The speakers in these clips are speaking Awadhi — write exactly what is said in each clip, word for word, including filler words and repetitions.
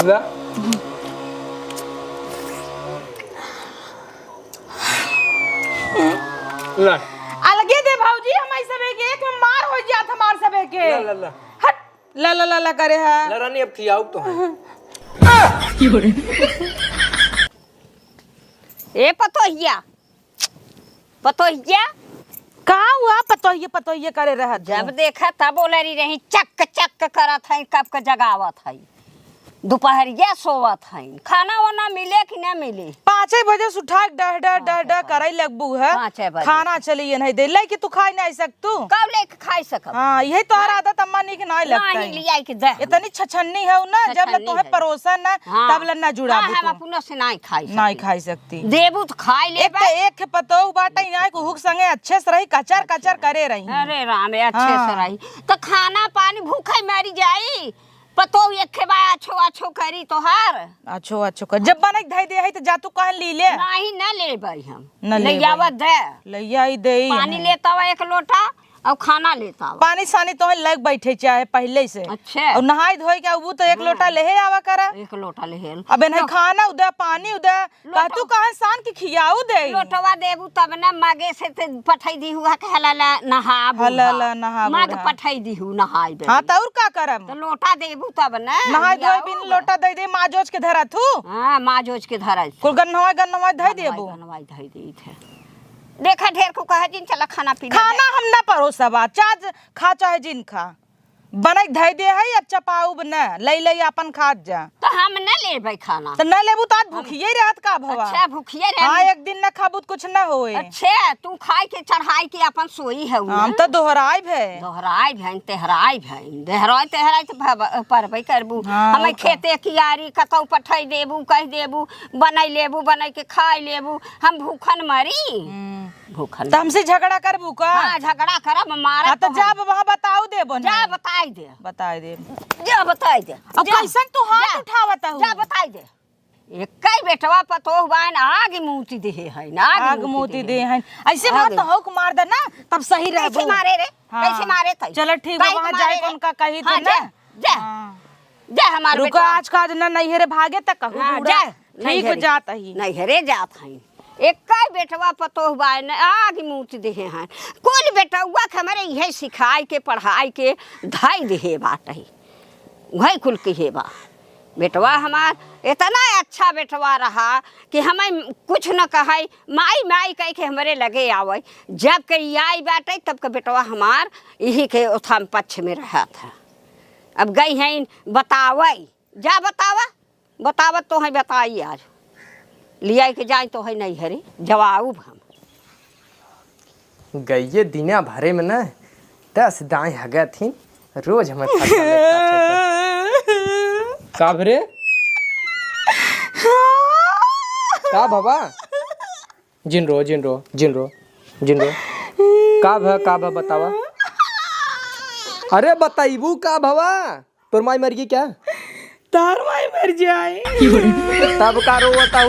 ला। ला। अलगे दे भौजी, हम ऐसे बे के एक में मार हो जात हमार सबे के। ला, ला, ला। हट। ला, ला, ला, ला करे है। ला रानी, अब खियाऊ तो है। ए पतोहिया, पतोहिया। का हुआ? पतोहिया, पतोहिया करे रहत जब हो। देखा तब बोले रही, चक चक करत है, कब के जगावत है, दोपहरिया सोवत है, खाना वाना मिले कि ना मिले? पाँचे बजे से उठा के डह डह डह डह पाँचे बजे। करे लगबू है। पाँचे बजे। खाना चलिए नहीं दे, लेके तू खाई नहीं सकतू। कब लेके खाई सकब? हाँ, यही तोहर हाँ? आदत अम्मा नीक नहीं लगता नहीं है। लिया के दे। इतनी छछन्नी है ना, जब ले छछन्नी तोहे है। परोसा ना, हाँ। तब ले ना जुड़ाबू हाँ, हम तू। अपनों से नहीं खाई नहीं सकती। खाई सकती। देबू तो खाई एक लेबे। तो एक है पतोह बाटे, यहाँ के हुक संगे अच्छे से रही, कचर कचर करे रही। अरे राम, अच्छे से हाँ। रही। तो खाना पानी भूखे मरी जाई। पतोह एक बा, अच्छो अच्छो करी तोहार। अच्छो अच्छो कर। जब बने के धई दे है तो जा तू कहाँ ली ले। नहीं, न लेबै हम। न ले लेबै। आवा दे। ले आई दे पानी है। लेता हुआ एक लोटा और खाना लेता हुआ। पानी सानी तो लग बैठे चाहे पहले से। अच्छा। और नहाई धोई के अबू तो एक हाँ। लोटा लेहे आवा करा। एक लोटा लेहे। अब इन्हें तो खाना उदे, पानी उदे, लोटो- कहतू कहाँ सान के खियाऊ दे। लोटवा देबू तब ना, मगे से ते पठाई दी हुआ के हलाला नहाबू हलाला हा। नहाबू मग हा। पठाई दी हूँ नहाई बे। हाँ, तो और का करम? तो लोटा देबू तब ना, नहाई धोई लियाऊ बिन बे। लोटा दे दे, माजोज के धरा थू। हाँ, माजोज के धरा थू। कुल गन्नवा, गन्नवा धई गन्नवा, देबू। गन्नवा धई देत है। देखा ढेर को कहे जिन चला खाना पीना खाना दे। हम ना परोसबा, चाज खा चाहे जिन खा। बनई धई दे है, अब चपाउब न, लई लई आपन खात जा। तो हम न लेबै खाना। तो न लेबू तो आज हम भूखिए रहत का भवा? अच्छा, भूखिए रह हाँ, एक दिन न खाबू तो कुछ न होए। अच्छा, तू खाई के चढ़ाई के अपन सोई है हम तो दोहराई भे। दोहराई भे, तेहराई भे, देहराई तेहराई तो भव-, परबे करबू। हाँ, हमें और का? खेते कियारी कतौ पठाई देबू, कह देबू, बनई लेबू, बनई के खाई लेबू, हम भूखन मरी। हम्म। भूखन तो हमसे झगड़ा करबू का? हाँ, झगड़ा करब, मारब हाँ, तो तोहन। जा वहाँ बताऊ दे बने। जा बताई दे। बताई दे। जा बताई दे। अब जा। कैसन तू हाथ जा। उठावत हऊ? जा बताई दे। एक्कै बेटवा पतोह बाइन आग मूत देहे है, आग आग मूत मूत देहे देहे है। है। ऐसे आग। मार तो हौक मार दे ना, तब सही रहबू। कैसे मारे रे? हाँ। कैसे मारे तई? चलो ठीक बा, काहे वहाँ के मारे जाए रे? कौन का कही हाँ, तो जा, ना? जा। हाँ। जा हमार रुका, बेटवा। आज का आज ना नैहरे भागे तक कहू हाँ, बूढ़ा। जा। ठीक नैहरे। जात ही। नैहरे जात हई। एक्कै बेटवा पतोह बाय न आग मूत देहे हैं। कुल बेटउआ के हमरे इहे सिखाई के पढ़ाई के धई देहे बाटही। उहै कुल किहे बा। बेटवा हमार एतना अच्छा बेटवा रहा कि हमें कुछ न कहै, माई माई कहि के हमरे लगे आवै। जब के ई आई बाटै तब के बेटवा हमार इही के ओथाम पक्ष में रहत है। अब गई हैं बतावै, जा बतावा। बतावत तो है, बताई आज। लियाई के जाई तो है नैहरे, जवाउब हम। गइये दिना भरे में न दस दाई हगत हिन, रोज हमें फंसा लेता है। का भरे? का भवा? जिन रो, जिन रो, जिन रो, जिन रो। का भ-, का भ-, बतावा। अरे बताइबू का भवा? तोर माई मर गई क्या? तार माई मर जाए। तब का रोवत हऊ?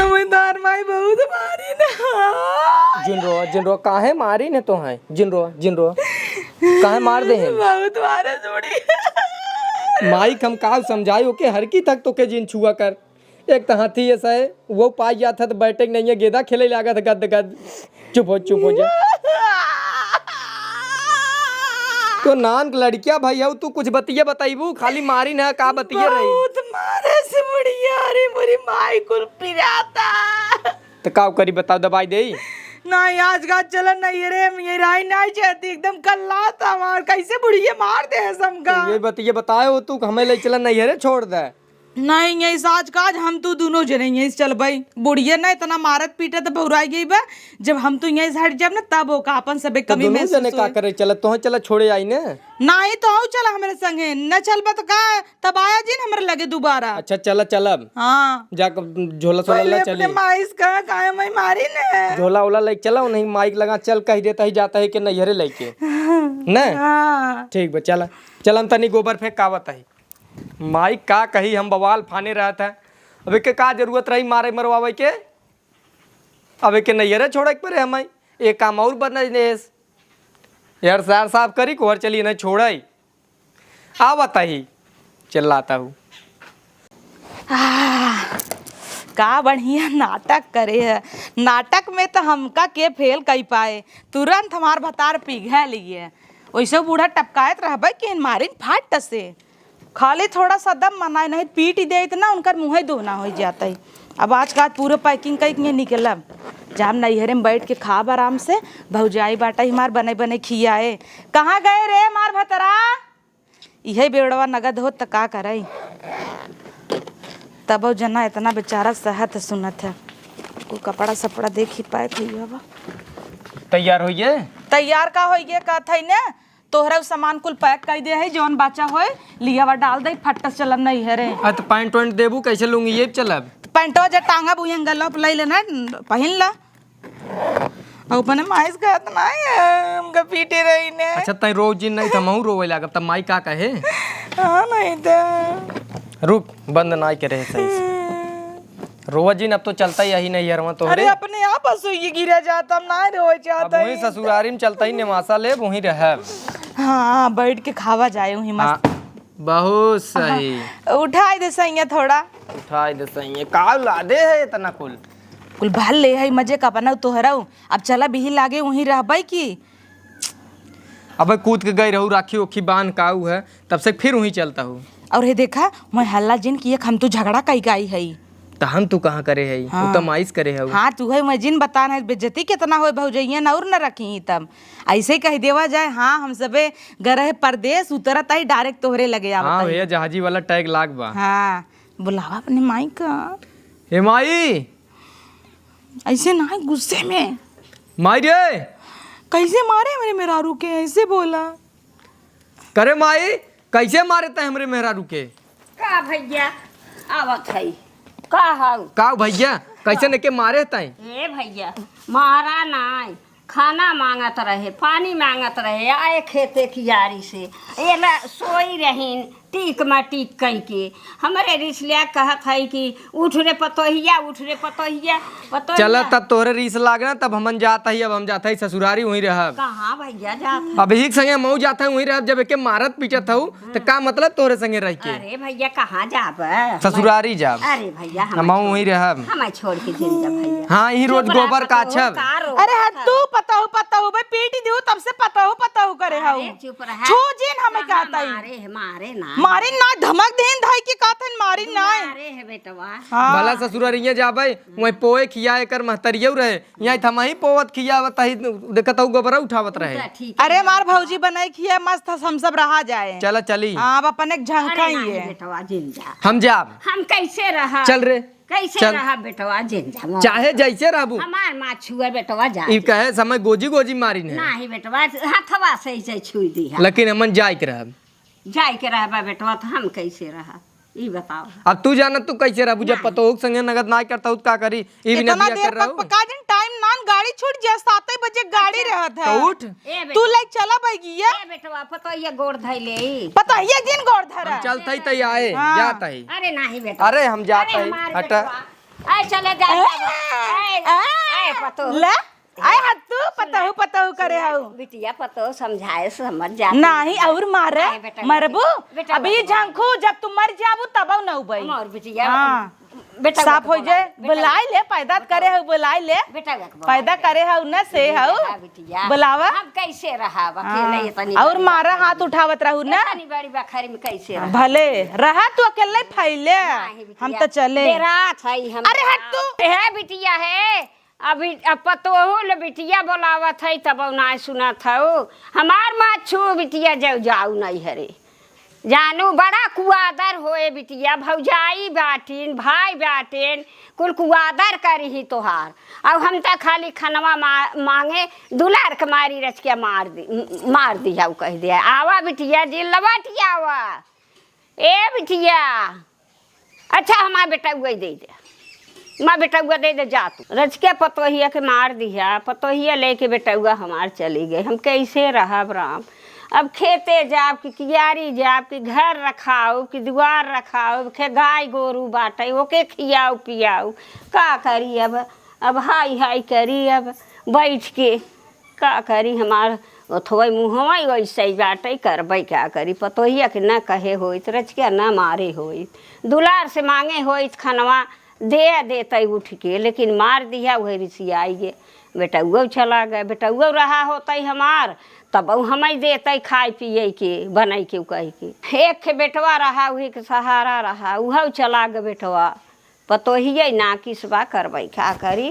हमें तार माई बहुत मारी ना। जिन रो, जिन रो, काहे मारी ने तो है? जिन रो, जिन रो। काहे मार दे हैं? बहुत मारे जोड़ी। माई के हम का समझाई, ओके हर की तक तो के जिन छुआ कर। एक तो हाथी ऐसा है, वो पाई जात है तो बैठे के नहीं है, गेंदा खेले लागत है गद गद। चुप हो, चुप हो जा। तो नान के लड़किया भाई हऊ, तू कुछ बतिया बताइबू, खाली मारी ना, का बतिया रही? बहुत मारे से बुढ़िया, अरे मोरी माई कुल पिराता। तो का करी बताओ, दवाई देई? नहीं, आज का चलन नहीं है रे, हम ये राई नहीं चाहती, एकदम कल्लात हमार, कैसे बुढ़िया मार दे है समका। तो ये बतिया बताए हो तू, हमें ले चलन नहीं है रे, छोड़ दे। नहीं, यही साज काज हम तू दुनो जने यहीं से चलबई। बुढ़िया ना इतना मारत पीटत बौराई गई बा, जब हम तू यहीं से हट जाब ना, तब ओका अपन सबे तो कमी दुनो महसूस जने का होई। करे चलत, तोहे चला छोड़े आई ने। नहीं तो हऊ चला हमरे संगे, न चलबा तो का, तब आया जिन हमरे लगे दोबारा। अच्छा चला चलब। हाँ। जा क-, झोला सोला पहले ला अपने चली। माई से कहा, काहे माई मारी ने। झोला ओला लेके चला, नहीं माई के लगा चल कह देता ही जाता है कि नैहरे लेके। ने? हाँ। ठीक बा, चला। चला हम तनी गोबर फेंक आवत ही। माई का कही, हम बवाल फाने रहत है। अब एके का जरूरत रही मारे मरवावे के? अब एके नैहरे छोड़े के पड़े हमें। एक काम और बना देस। यार सार साफ करी, कोहर चली नहीं छोड़ाई। आवत ही, चिल्लाता हूँ। आह, का बढ़िया नाटक करे है। नाटक में त हमका के फेल कइ पाए। तुरंत हमार भतार पिघल गए। वैसे बूढ़ा टपकायत रहबे कि मारिन फाट से। खाली थोड़ा सा दम मनाए, नहीं पीट देइत ना, उनकर मुँहे दोना होइ जातइ। अब आज का पूरा packing कइ के निकलब। जाब नैहरे में बैठ के खाब आराम से। भौजाई बाटइ हमार बने बने खियाए। कहाँ गए रे मार भतरा? इहे बेवड़वा नगद होत त का करई? तबो जना इतना बेचारा सहत सुनत है। कुल कपड़ा सपड़ा देखी pack होई बाबा। तैयार होइए। तैयार का होइए, कहत है ने, तोहरा उ सामान कुल pack कइ दे है, जौन बचा होए लियावा डाल दे, फट्ट से चलब नैहरे। आ, त पैंट वैंट देबू, कैसे लूंगी ये चलब? पैंटवा जे टांगब उहे envelope लइ लेना, पहिन ला। अउ अपने माई से कहत नाहीं है, हमका पीटे रही ने। अच्छा, तैं रो जिन, नहीं त हमहूँ रोवे लागब, तब माई का कहे? हाँ, नहीं त। रुक, बंद नाई करे सही से। रोवा जिन, अब तो चलता ही यही नहीं हरवा तोहरे। अरे, अपने आप हंसुई गिरा जाता, हम ना रोवे अब चाहता वहीं ही। ससुरारी में चलता ही नेवासा लेब, वहीं रहब। हाँ, बैठ के खावा जाए वहीं मस्त। हाँ, बहुत सही। हाँ, उठाई दे सैया थोड़ा। उठाई दे सैया, का लादे है इतना कुल? कुल भर ले है मजे का अपना तोहरऊ। अब चला बिही लागे वहीं रहबई की। अबे कूद के गई रहू राखी ओखी बांध का उ है, तब से फिर वहीं चलता हूँ। और हे देखा, मैं हल्ला जिन किए, हम तो झगड़ा कई गाई है। त हम तू कहाँ करे है? हाँ। उ त माइस करे है। हाँ, तू है मैं जिन बता नहीं, बेइज्जती कितना होए भौजैया न और न रखी तब। ऐसे कह देवा जाए, हाँ, हम सबे गरह परदेस उतरत आई direct तोहरे लगे आवत हाँ आई। भैया, जहाजी वाला tag लाग बा। हाँ, बुलावा अपने माई का। हे माई, ऐसे ना है, गुस्से में। माई रे! कैसे मारे हमरे मेहरारू के? ऐसे बोला। करे माई, कैसे मारे तै हमरे मेहरारू के? का भैया, आवत है। का हऊ? का भैया, कैसे ने के मारे तै? ए भैया, मारा नाई, खाना मांगत रहे, पानी मांगत रहे, आए खेते कियारी से, एला सोई रहीन, टीक मा टीक कई के। हमरे रिसलिया कहत है कि उठ रे पतोहिया, उठ रे पतोहिया, पतोहिया। चला तब तोहरे रीस लागना, तब हमन जात ही, अब हम जात ही ससुरारी, वहीं रहब। कहाँ भैया जात है? अब एक संगे मऊ जात है, वहीं रहब। जब एके मारत पीटत हऊ, त का मतलब तोहरे संगे रह के? अरे भैया, कहाँ जाब? ससुरारी जाब। अरे भैया, हम हमहू वहीं रहब। हमें छोड़ के जिन जा भैया। हाँ, यही रोज चुप रह गोबर पतोहू, काछब। का रो अरे हट तू, पतोहू, पतोहू, बे पीट दिहू, तब से पतोहू, पतोहू करे हऊ। अरे चुप रहा। छू जिन हमें कहाँ कहत हई। मारे है, मारे ना। मारे ना, धमक देन धाई के कहत हन, मारे ना। मारे है बेटवा। हाँ। भला ससुरारिये जाबे, वहीं पोए खिया एकर महतरियौ रहे, यहाँ त हमही पोवत खियावत ही, देखत हऊ गोबरा उठावत रहे। ठीक है। अरे हमार भौजी बनाई खिया मस्त, हम सब रहा जाए। चला चली। हाँ, अब अपन एक झंखा अरे ही नहीं है। बेटवा, जिन जा। हम जाब। हम कैसे रहा? चल रे। कैसे चल। रहा बेटवा, जिन जा। चाहे जैसे रहबू। हमार माँ छुए बेटवा, जा। ई कहे समय गोजी गोजी मारी ने। नहीं बेटवा, हथवा से ऐसे छुई दी है। लेकिन हमन जाए के रहब। जाए के रहबा बेटवा, तो हम कैसे रहा? ई बताओ। अब तू जाना तू कैसे रहबू, जब नहीं। पतोहू के संगे नगद नाई करता हूँ, तो का करी? ई भी इतना नदिया देर कर रहू। पक-, पका दिन टाइम नान गाड़ी छूट जा, साते बजे गाड़ी अच्छा। रहत है। तो उठ। ए बेटवा। तू ले चला बैगिया। ए बेटवा, पतोहिया गोड़ धइ ले। पतोहिया जिन गोड़ धरा। हम चलत ही तई आए, हाँ। जात ही। अरे नहीं बेटवा। अरे हम जात अरे ही। हमार हटा। बेटवा। ए चले जा, ए, जा। ए, ए, ए, पतोहू। ले। आए हत्तू, पतोहू, पतोहू करे हऊ। बिटिया पतोहू समझाए समझ जाती नहीं, है। और मारे, आए बेटा, मरबू। बेटा, अब ई बेटा। झंखू, जब तू मर जाबू, तब न उबई। हमार बिटिया, हाँ। बेटा, साफ बेटा, हो जाए, बेटा। बुलाई ले, पैदा करे हऊ, बुलाई ले। बेटा, बेटा, पैदा करे हऊ, न से हऊ। हाँ, बिटिया। बुलावा। हम कैसे रहा, अकेले हाँ। इतनी और बड़ी मारा बखरी हाथ में। उठावत रहू न। इतनी बड़ी बखरी में कैसे रहा? भले, रहा तू अकेले फैले। नहीं, हम बिटिया। तो चले। डेरात है हम। अरे हट तू। हे बिटिया है। अभी अब पतोहू ले बिटिया बोलावत है, तब नाय सुनत हऊ। हमार माँ छू बिटिया जऊ जाऊ नहीं हरे। जानू बड़ा कुआदर होए बिटिया, भौजाई बाटिन, भाई बाटिन, कुल कुआदर करिही तोहार। अब हम त खाली खनवा मा-, मांगे, दुलार के मारी रच के मार दी, मार दी हऊ कह दे। आवा बिटिया, जिन लवट आवा। ए बिटिया, अच्छा, हमार बेटउआ दे दे, हमार बेटउआ दे दे, जा तू। रचिका पतोहिया के मार दिया, पतोहिया लेके बेटउआ हमार चली गई। हम कैसे रहब राम? अब खेते जाब कि कियारी जाब कि घर रखाउब कि दुआर रखाउब, खे गाय गोरू बाटे, ओके खियाउब पियाउब, का करी अब? अब हाय हाय करी अब बैठ के। का करी, हमार ओथवै मुँहवै वैसे ही बाटै, करबै का करी। पतोहिया के ना कहे होइत रचिया, ना मारे होइत, दुलार से माँगे होइत खनवा, दे देतै उठ के, लेकिन मार दिहा, उहै रिसियाइ गे। बेटउवौ चला गै, बेटउवौ रहा होतै हमार, तबौ हमैं देतै खाए पिए के, बनाइ के, उ कहि के। एक ठे बेटवा रहा, उही के सहारा रहा, उहौ चला गै बेटवा। पतोहियै नाकिस बा, करबै का करी।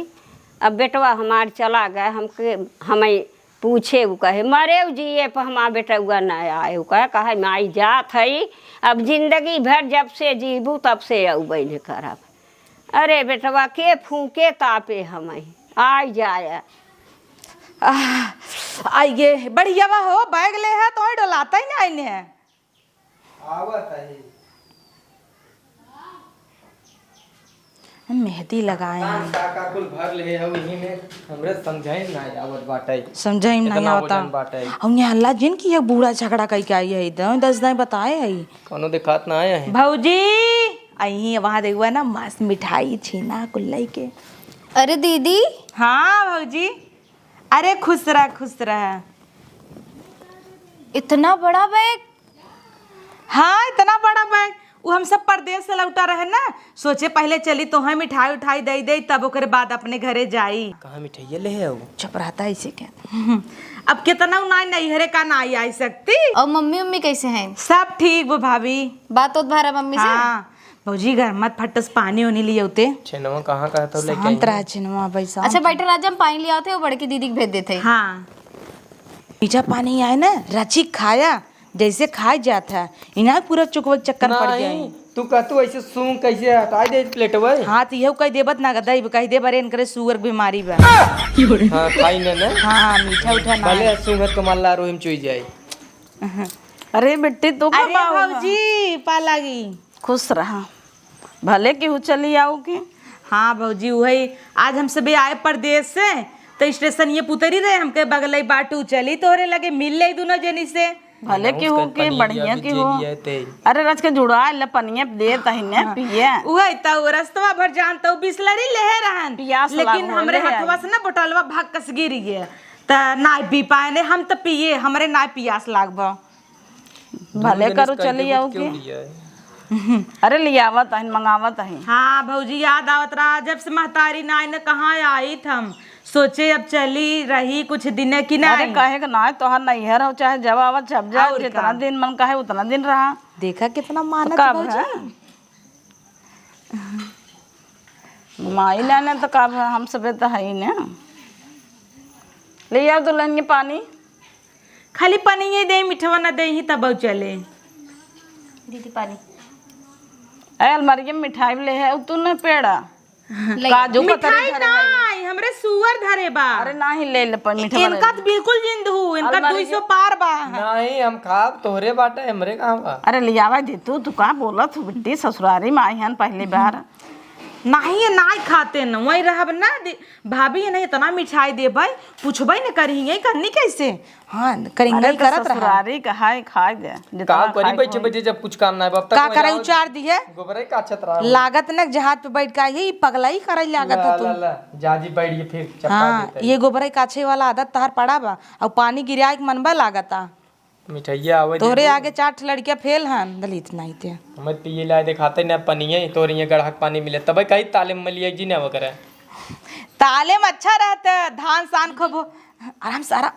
अब बेटवा हमार चला गै, हमके, हमैं पूछे, उ कहे, "मरेउ जिए प हमार बेटउवा न आए।" उ कहे, कहे, "माई जात हई, अब जिंदगी भर जब से जीबू तब से अउबै न करब।" अरे बेटवा, के फूँके तापे हमैं, आइ जाए। आह, आइए, बढ़िया बा हो, बैग लेहा, तोहैं डोलातै नाहीं है। आवत ही। मेहंदी लगाए हैं। का, का कुल भर ले हऊ इही में, हमरे समझाई ना आवत बाटै। समझाई ना इतना आवता। वजन बाटै। हम यहाँ अल्लाह जिन की एक बूढ़ा झगड़ा कइ के आई है, दस दाई बताए है। कौनो दिखात ना आया है। भौजी, अही वहाँ देखबा ना, मस्त मिठाई छेना कुल लइके। अरे दीदी। हाँ भौजी। अरे खुश रह, खुश रह। इतना बड़ा बैग? हाँ, इतना बड़ा बैग। उ हम सब परदेस से लौटा रहे ना, सोचे पहिले चली तोहैं मिठाई उठाई दइ देई, तब ओकरे बाद अपने घरे जाई। कहाँ मिठाइया लेहे हऊ? चुप रहता है इसे क्या? अब कितना उ नाई नैहरे का नाई आई सकती। और मम्मी उम्मी कैसे हैं? सब ठीक बा भाभी। बात होत भरा मम्मी से? हाँ, भौजी घर मत फटस, पानी ओनी लियौते। छेनवा कहाँ का तो लेके आई शांत रहा है। छेनवा भाई, शांत। अच्छा बैठे राजा, हम पानी लियावत है, वो बड़की दीदी के भेज देते हैं। हाँ। मीठा पानी आए ना, रची खाया, जैसे खाए जात है, इन्हें पूरा चुकवे के चक्कर पड़ जाए। नहीं, तू कह, तू ऐसे सूंघ कैसे हटाई दे प्लेटवा? हाँ, तो यहू कह देबत ना, गदई कह दे, बरे इनकरे sugar के बीमारी बा। हाँ, खाई ना ना। हाँ, मीठा उठा ना। भले सूंघत के मार ला रोहिम चुई जाए। अरे बेटी, तू कब अरे आओ? भौजी, पा लागी। खुश रहा। भले केहू चली आओ के। हाँ भौजी, उहै आज हम सबे आए परदेस से, तो स्टेशनिये प उतरी रहे, हमके बगलई बाटू चली तोहरे लगे मिल ले दुनो जनी से। भले केहू के, बढ़िया केहू। अरे रच के जुड़ा ले पनिया दे तहिने पिए। उहै तो रस्तवा भर जान तो बिसलरी लेहे रहन, पियास लेकिन लागल हमरे हथवा से ना बोटलवा भक्कस गिर गए, त ना पी पाए ने। हम तो पिए, हमरे ना पियास लागबा। भले करू चली आओ के। अरे लियावत हईन, मंगावत हईन। हाँ भौजी, याद आवत रहा, जब से महतारी नाई न कहाँ आइत हम, सोचे अब चली रही कुछ दिने की नाई। अरे कहे के नाई, तोहार नैहर हो, चाहे जब आवा जब जा, जितना दिन मन कहे उतना दिन रहा। देखा कितना मानत भौजी। माई लाने तो का भा, हम सबे तो हई ना। ले आओ दुल्हन के पानी। खाली पनिये दे, मिठवा ना दे ही तब चले। दीदी पानी। ए अलमारी में मिठाई ले है, तू ना पेड़ा। काजू कतरी मिठाई धरे है। नाई, हमरे सुअर धरे बा। अरे नाही, ले ले पर मिठवा इनका ले। तो बिल्कुल जिंद हूँ, इनका अलमारी दुई सौ पार बा। नाही, हम खाब, तोहरे बाटे, हमरे कहाँ बा? अरे ले आवा दे तू, तू का बोलत हो बिट्टी, ससुरारी में आई हन पहली बार। नाही, ये नाही खाते न, वही रहब ना दे-, भाभी, ये नहीं इतना मिठाई देबै, पूछबै न करिहें, करनी कैसे? हाँ, करिहें, अरे तो करत रहा। ससुरारी का हाय खाए दे, जितना का करी खाए बैठे खाए। बैठे जब कुछ काम ना है, अब तक का वही करे आओ, उचार दिए? गोबरे का छत रहा। लागत न जहाज पे बैठ के आई, पगलाई करे लागत है ला, तू। ला, ला, जाजी बैठ के फिर चपका हाँ, देते हैं। ये गोबरे काछे वाला आदत तहार पड़ा बा, और पानी गिराए के मन बा लागता। मिठाइया आवे तोहरे देबू। आगे चार ठे लड़कियां फेल हन, दलित नाई ते। हमें पिए लाए देखाते ना पनिये, तोहरे ये गड़हक पानी मिले, तबे कही ताले में लिए जी ना वो करे। ताले में अच्छा रहते, धान सान खूब आराम से आराम।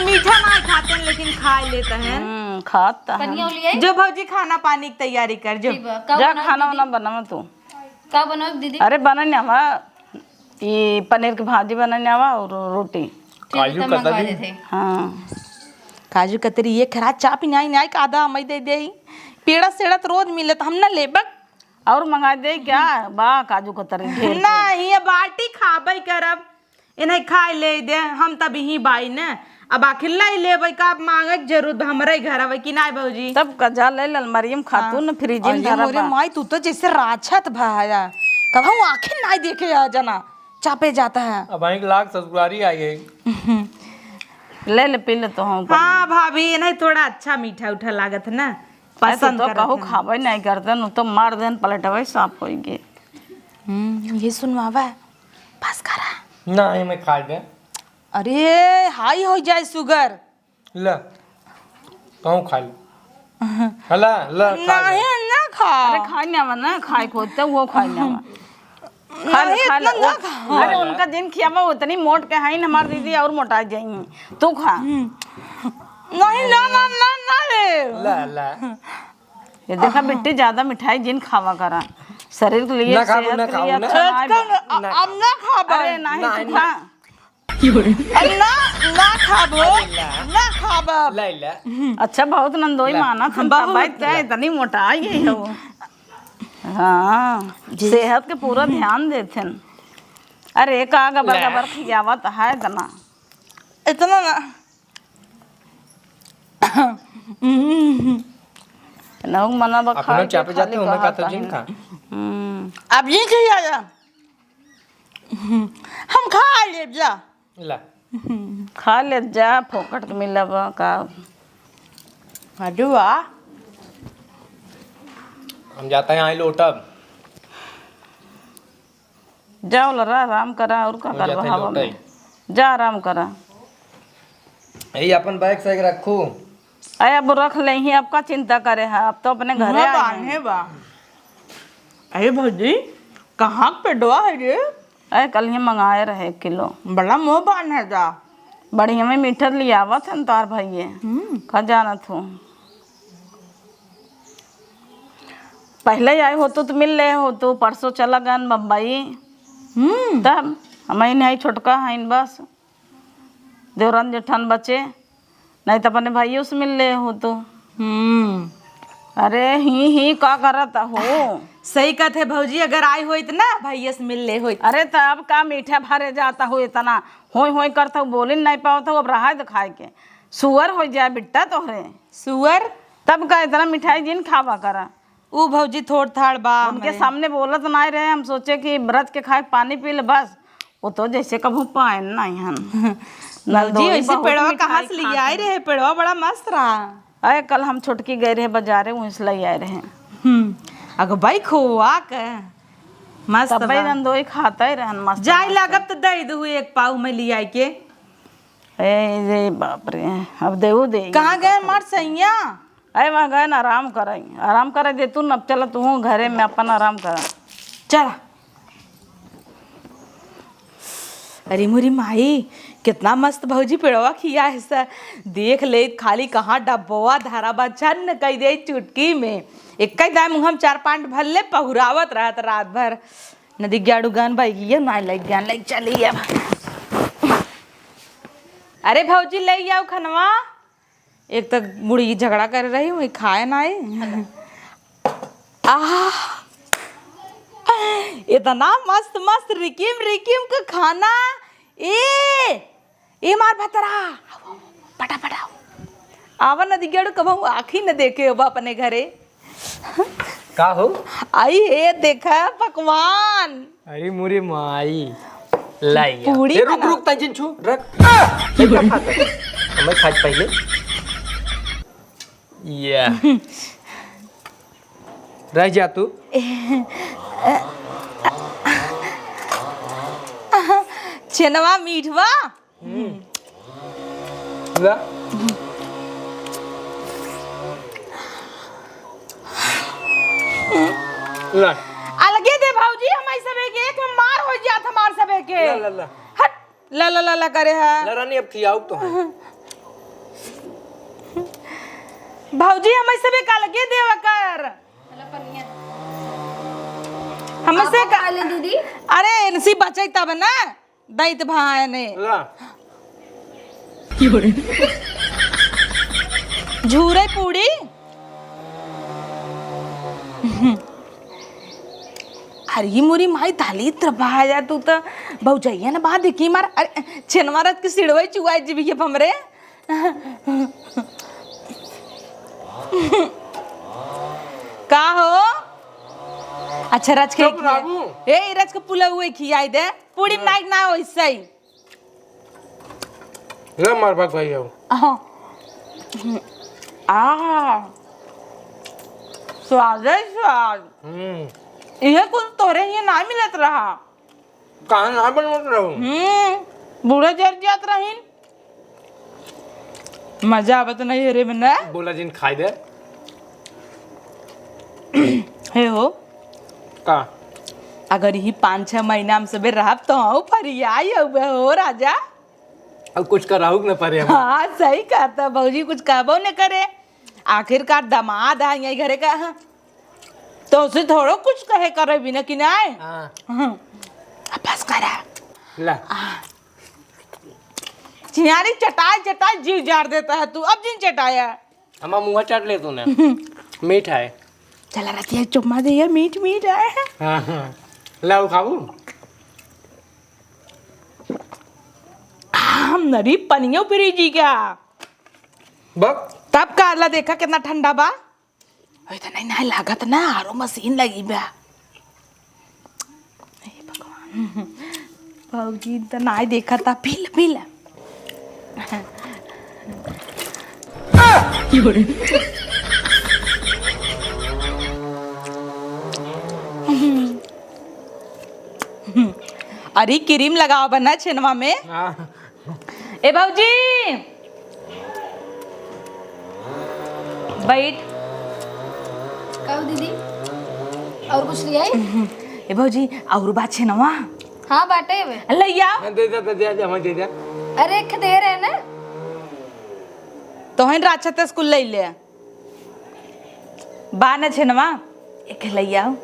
मीठा ना खाते हैं, लेकिन खा लेते हैं। हम्म, खात तो हैं। पनिया उलियाई? जो भौजी खाना पानी की तैयारी कर, जो। ठीक बा, का जा बनाओ खाना दीदी? वाना बनावा तू। का बनाओ दीदी? अरे बना ना हमारा ई पनीर के भाजी बनाने आवा और रोटी। ठीक है, काजू तो मंगवा कतरी। देते हैं। हाँ। काजू कतरी ये खरा चाप ही नाई, नाई का आधा हमई दे दे। पेड़ा सेड़ा तो रोज मिले तो हम ना लेबक। और मंगा दे क्या? बा काजू कतरी ढेर के। नहीं, ये बाटी खाबे करब। इन्हें खाए ले दे, हम तब यहीं बाई ने। अब आखिर लाई लेबै का, अब मांगे के जरूरत बा हमरे घर आवे कि नाई भौजी? तब का जा ले ललमरियम खातू हाँ। न फ्रिज में अरे धरा मोरे बा। माई, तू तो जैसे राक्षस भाया। कबहू आँखें नाई देखे आ जना, चापे जाता है। अब आँख लाग ससुरारी आ गई। ले ले, पी ले तो हम। हाँ भाभी, ये नहीं थोड़ा अच्छा मीठा उठा लागत है ना, अरे तू पसंद तो करत कहू है। खाबे नहीं करते, नु तो मार देन पलटवे साफ होई गे। हम्म, ये सुनवावा, बस करा। नहीं, मैं खा गया। अरे, हाई हो जाए शुगर। ले, कहूँ खा ले। हला, ले, खा ले। नहीं, ना खा। अरे, खाई ना, ना खाई, खोदते वो खाई ना। खा ले, नहीं, खा ले। इतना ना वो, खा। अरे, उनका जिन खियावा, उतनी मोट के हईन, हमार दीदी और मोटा जाई। तू खा। नहीं, ना, ना, ना, ना रे। ले, ले। ये देखा बिट्टी, ज्यादा मिठाई जिन खावा करा, शरीर के लिए, ना खाबो, सेहत ना के लिए खाबो, ना। अच्छा ना है। आजकल अब ना खाबो। अरे, नहीं, नहीं, तू खा। अब ना, ना खाबो, अरे ला। ना खाबो। ला, ला। अच्छा, बहुत नंदोई ला। मानत हन, बहुत। तब क्या इतनी मोटा गई हो। हाँ, जी। सेहत के पूरा ध्यान देथन। अरे, का गबर ला। गबर खियावत है इतना। इतना ना। नहुक मना बा अपना खाए के चापे जाते खाली हो, मैं कहत कहत हूँ, जिन हन। खा। हम्म। अब ये खियाया। हम खा लेब जा। ला। खा ले जा, फोकट के मिला बा का। अरे वाह। हम जाते हैं, आई लोटब। जाओ लरा, आराम करा, और का हम जाते करबा हैं हवा में। लोटब। जा आराम करा। यही अपन बैग सैग रखू। अरे अब रख लेही, अब का चिंता करे है, अब तो अपने घरे मुँह आए हैं। बान्हे बा। अरे भौजी, कहाँ के पेडवा है रे? अरे कल ही मंगाए रहे एक किलो। बड़ा मुँह बान्हे जा। बढ़िया में मीठा लियावत हन तोहार भइये। हम्म। का जानत हो? पहले आए होतू तो मिल ले होतू, परसों चला गन बम्बई। हम्म। तब हम ही नहीं छोटका हईन बस। देवरन जेठन बचे, नहीं तो अपने भाइयों से मिल ले होतू। हम्म। अरे ही ही का करत हो? सही कहत है भौजी, अगर आई होइत ना भैया से मिल ले होइत। अरे तो अब का मीठा भरे जाता हो इतना, होई होई करत हो, बोली नहीं पावत हो, अब रहा दिखाए के। सुअर हो जाए बिट्टा तोहरे। सुअर? तब का इतना मिठाई जिन खावा करा। ऊ भौजी थोड़ थाड़ बा उनके हमरे। सामने बोलत नाई रहे, हम सोचे कि व्रत के खाए पानी पी ले बस। वो तो जैसे कभू पाए नाई हन। भौजी, नंदोई ऐसे बहुत पेड़वा मिठाई कहाँ से ले खात आए हन। रहे? पेड़वा बड़ा मस्त रहा। अरे कल हम छोटकी गए रहे बाजारे, वहीं से ले आए रहे। हम्म, अगो भाई खोआ के मस्त तब बा। नंदोई खाता ही रहन मस्त जाए मस्त। लागब तो दे दू एक पाव में ले आए के। ए रे बाप रे, अब देऊ दे। कहाँ गए मार सैया? अरे वहाँ गए ना आराम करे, आराम करे दे तू न, अब चला तू घरे में अपन आराम कर। चला। अरे मोरी माई, कितना मस्त भौजी पेड़वा खिया है सा। देख ले खाली कहाँ डब्बवा धरा बा, छन्न कई दे चुटकी में। एक ही दाम हम चार पांच भर ले पहुरावत रहत रात भर। नदी ग्याड़ू गान बाई ये ना लग गया, लग चली अब। अरे भौजी ले आओ खनवा। एक तक बूढ़ी झगड़ा कर रही हुई, खाए ना आई। आह, इतना मस्त मस्त रिकिम रिकिम का खाना। ए, ए मार भतरा, पटा पटा। आवा न दिगड़ कबहू आँखी न देखे होबा अपने घरे। का हो? आई हे देखा पकवान। अरे मोरे माई, लाई आ। पूड़ी ए, रुक, बना। रुक, तंजिन छू, रख। की बोले? हमें खाज पहले। या। रह जा तू। छेनवा मीठवा। हम्म। ला। ला। अलगे दे भौजी, हम सबे के एक में मार हो जात हमार सबे के। ला, ला, ला। हट। ला, ला, ला, ला करे है। ला रानी, अब खियाऊ तो है। भौजी, हम सबे के अलगे देवा कर। हमसे आपको का खा ले दीदी। अरे, इनसी बचे तब ना। दैत भाई ने। ला। झूरे पूड़ी। अरे मोरी माई, दाली तरफा जा तू त। भौजैया ना बात देखी मार। अरे छेनवा रत के सिड़वई चुआई जीवी अब हमरे। का हो? अच्छा रच के चुप खिया-, बाबू। ए रच के पुलौए खियाई दे। पूड़ी हाँ। बनाई ना वैसे ही। ले मार भाग भाई आओ। आहा। आहा। स्वाद है स्वाद। हम्म। इहे कुल तोरे हियाँ ना मिलत रहा। कहाँ ना बनवत रहो? हम्म। बूढ़ा जर जात रहीन। मजा आवत नहीं है रे मन्ना। बोला जिन खाई दे। हे हो। का? अगर यही पाँच छह महीना हम सबे रहब तो हम फरियाई हउबे हो राजा। अब कुछ कराऊ न परे हम। हाँ, सही कहता भौजी, कुछ कहबो न करे। आखिरकार दामाद है यही घरे का, हाँ। तो उसे थोड़ो कुछ कहे करे बिना कि नहीं? हाँ। हम्म। अब बस करा। ला। आ। चिनारी चटाई चटाई जीव जाड़ देता है तू, अब जिन चटाया। हमार मुँह चाट ले तूने। मीठ है। चला रतिया चुम्मा दे, ये मीठ मीठ है। हाँ, हाँ। लाओ खाबू। हम नरी पनियो फिरी जी क्या? बक। तब का ला देखा कितना ठंडा बा। अरे तो नहीं, नहीं लागत ना, आरो मशीन लगी बा। हे भगवान, भौजी तो नहीं देखा था, पी ले, पी ले। अरे क्रीम लगावा बा ना छेनवा में। हाँ। ए भौजी, बैठ। का हो दीदी, और कुछ लियाई? ए भौजी, और बा छेनवा? हाँ, बाटे बे। लइया। हाँ, दे दे, दे दे, हमें दे दे। अरे, एक दे रहे ना। तोहन राछत स्कूल लइ ले। बा न छेनवा, एक लइ आओ।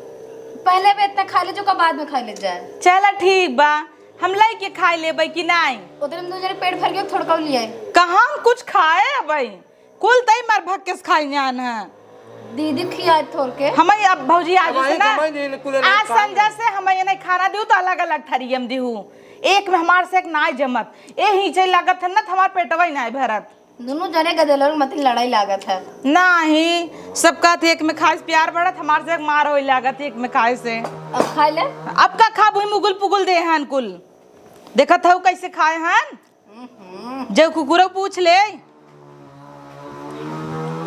पहले बे इतना खा ले, जो का बाद में खा ले जाए। चला ठीक बा, हम लइ के खाइ लेबै कि नाई? उतने में दो जने पेट भर गयो, थोड़का लियाई। कहाँ हम कुछ खाए अबै? कुल तई मार भक्के से खाइ जान है। दीदी खियाए थोड़ के। हमइ अब भौजी आज से ना, आज संझा से हमइ एने खाना दिहु तो अलग-अलग थरियम दिहु। एक में हमार से एक नाई जमत। ए हिचे लागत है ना, त हमार पेटवा ही नाई भरत। दुनू जने गदेलर मतिन लड़ाई लागत है। नाही, सब कहत एक में खाए से प्यार बढ़त, हमार से एक मार होई लागत एक में खाए से। अब खाए ले। अब का खाबू, मुगुल पुगुल दे हन कुल। देखत हऊ कैसे खाए हन? हम्म। जब कुकुरो पूछ ले।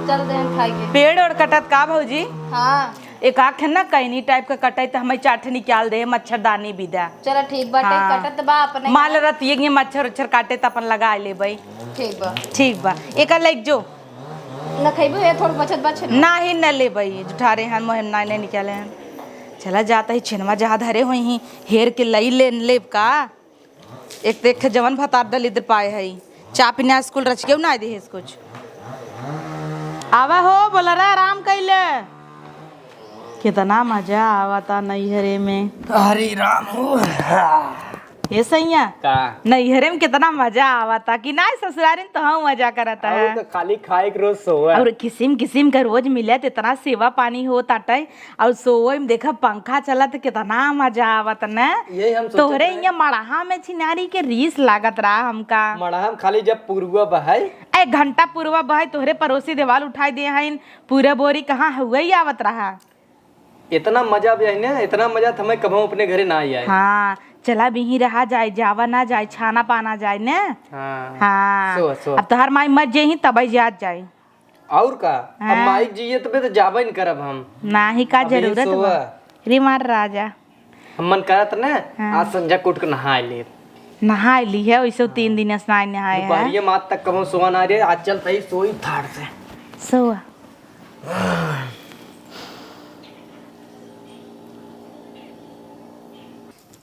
चल दे हम खाए के। पेड़ ओड़ कटत का भौजी? हाँ। एक आख है ना कैनी टाइप का कटाई त हमें चार ठे निकाल दे, मच्छरदानी बिदा। चला ठीक बाटे, हाँ। कटत बा अपने माल घर। रतिये के मच्छर उच्छर काटे त अपन लगा लेबै। ठीक बा। ठीक बा, एका लइक जो। न खइबू, ये थोड़ बचत बा छे ना। नाही न लेबै, जुठारे हन, मोहे नाई ले निकाले हन। चला जात ही छेनवा जहाँ धरे होई ही, हेर के लई ले लेब का। एक देख जवन भतार दलिद्र पाए है, चा पीना स्कूल रच के ना दे कुछ। आवा हो, बोला रे, आराम कैले। कितना मजा आवता नैहरे में। हरे राम हो। ए सैया, का? नैहरे में कितना मजा आवता कि नाई ससुरारी में तो हम मजा करता और है। तो खाली खाए के रोज सोवे। और किसिम किसिम का रोज मिले, तो इतना सेवा पानी हो ताटे। और सोवे में देखा पंखा चलत, कितना मजा आवत न। यही हम सोचत तोहरे रहे। इहाँ मड़हा में छिनारी के रीस लागत रहा हमका। मड़हा में खाली जब पुरुआ बहाई। एक घंटा पुरुआ बहाई, तोहरे पड़ोसी देवाल उठाई दे हइन, पूरा बोरी कहाँ हुए ही आवत रहा। इतना मजा भी है ना, इतना मजा तो हमें कभो अपने घरे ना आई आए। हाँ, चला बिही रहा जाए, जावा ना जाए, छाना पाना जाए ने। हाँ। हाँ। सोवा, सोवा। अब तोहार माई मर जेही तब जात जाए। और का? अब हाँ। माई जिए तबे तो जाबे न करब हम। नाही का अभी जरूरत सोवा। बा? रे मार राजा। हम मन करत ना, हाँ। आज संझा के उठ के नहाए लेब। नहाए ली है, वैसे तीन दिन से नाई नहाए है। दोपहरिया मात तक कबो सोवा ना रे, आज चल तई सोई थार से। सोवा।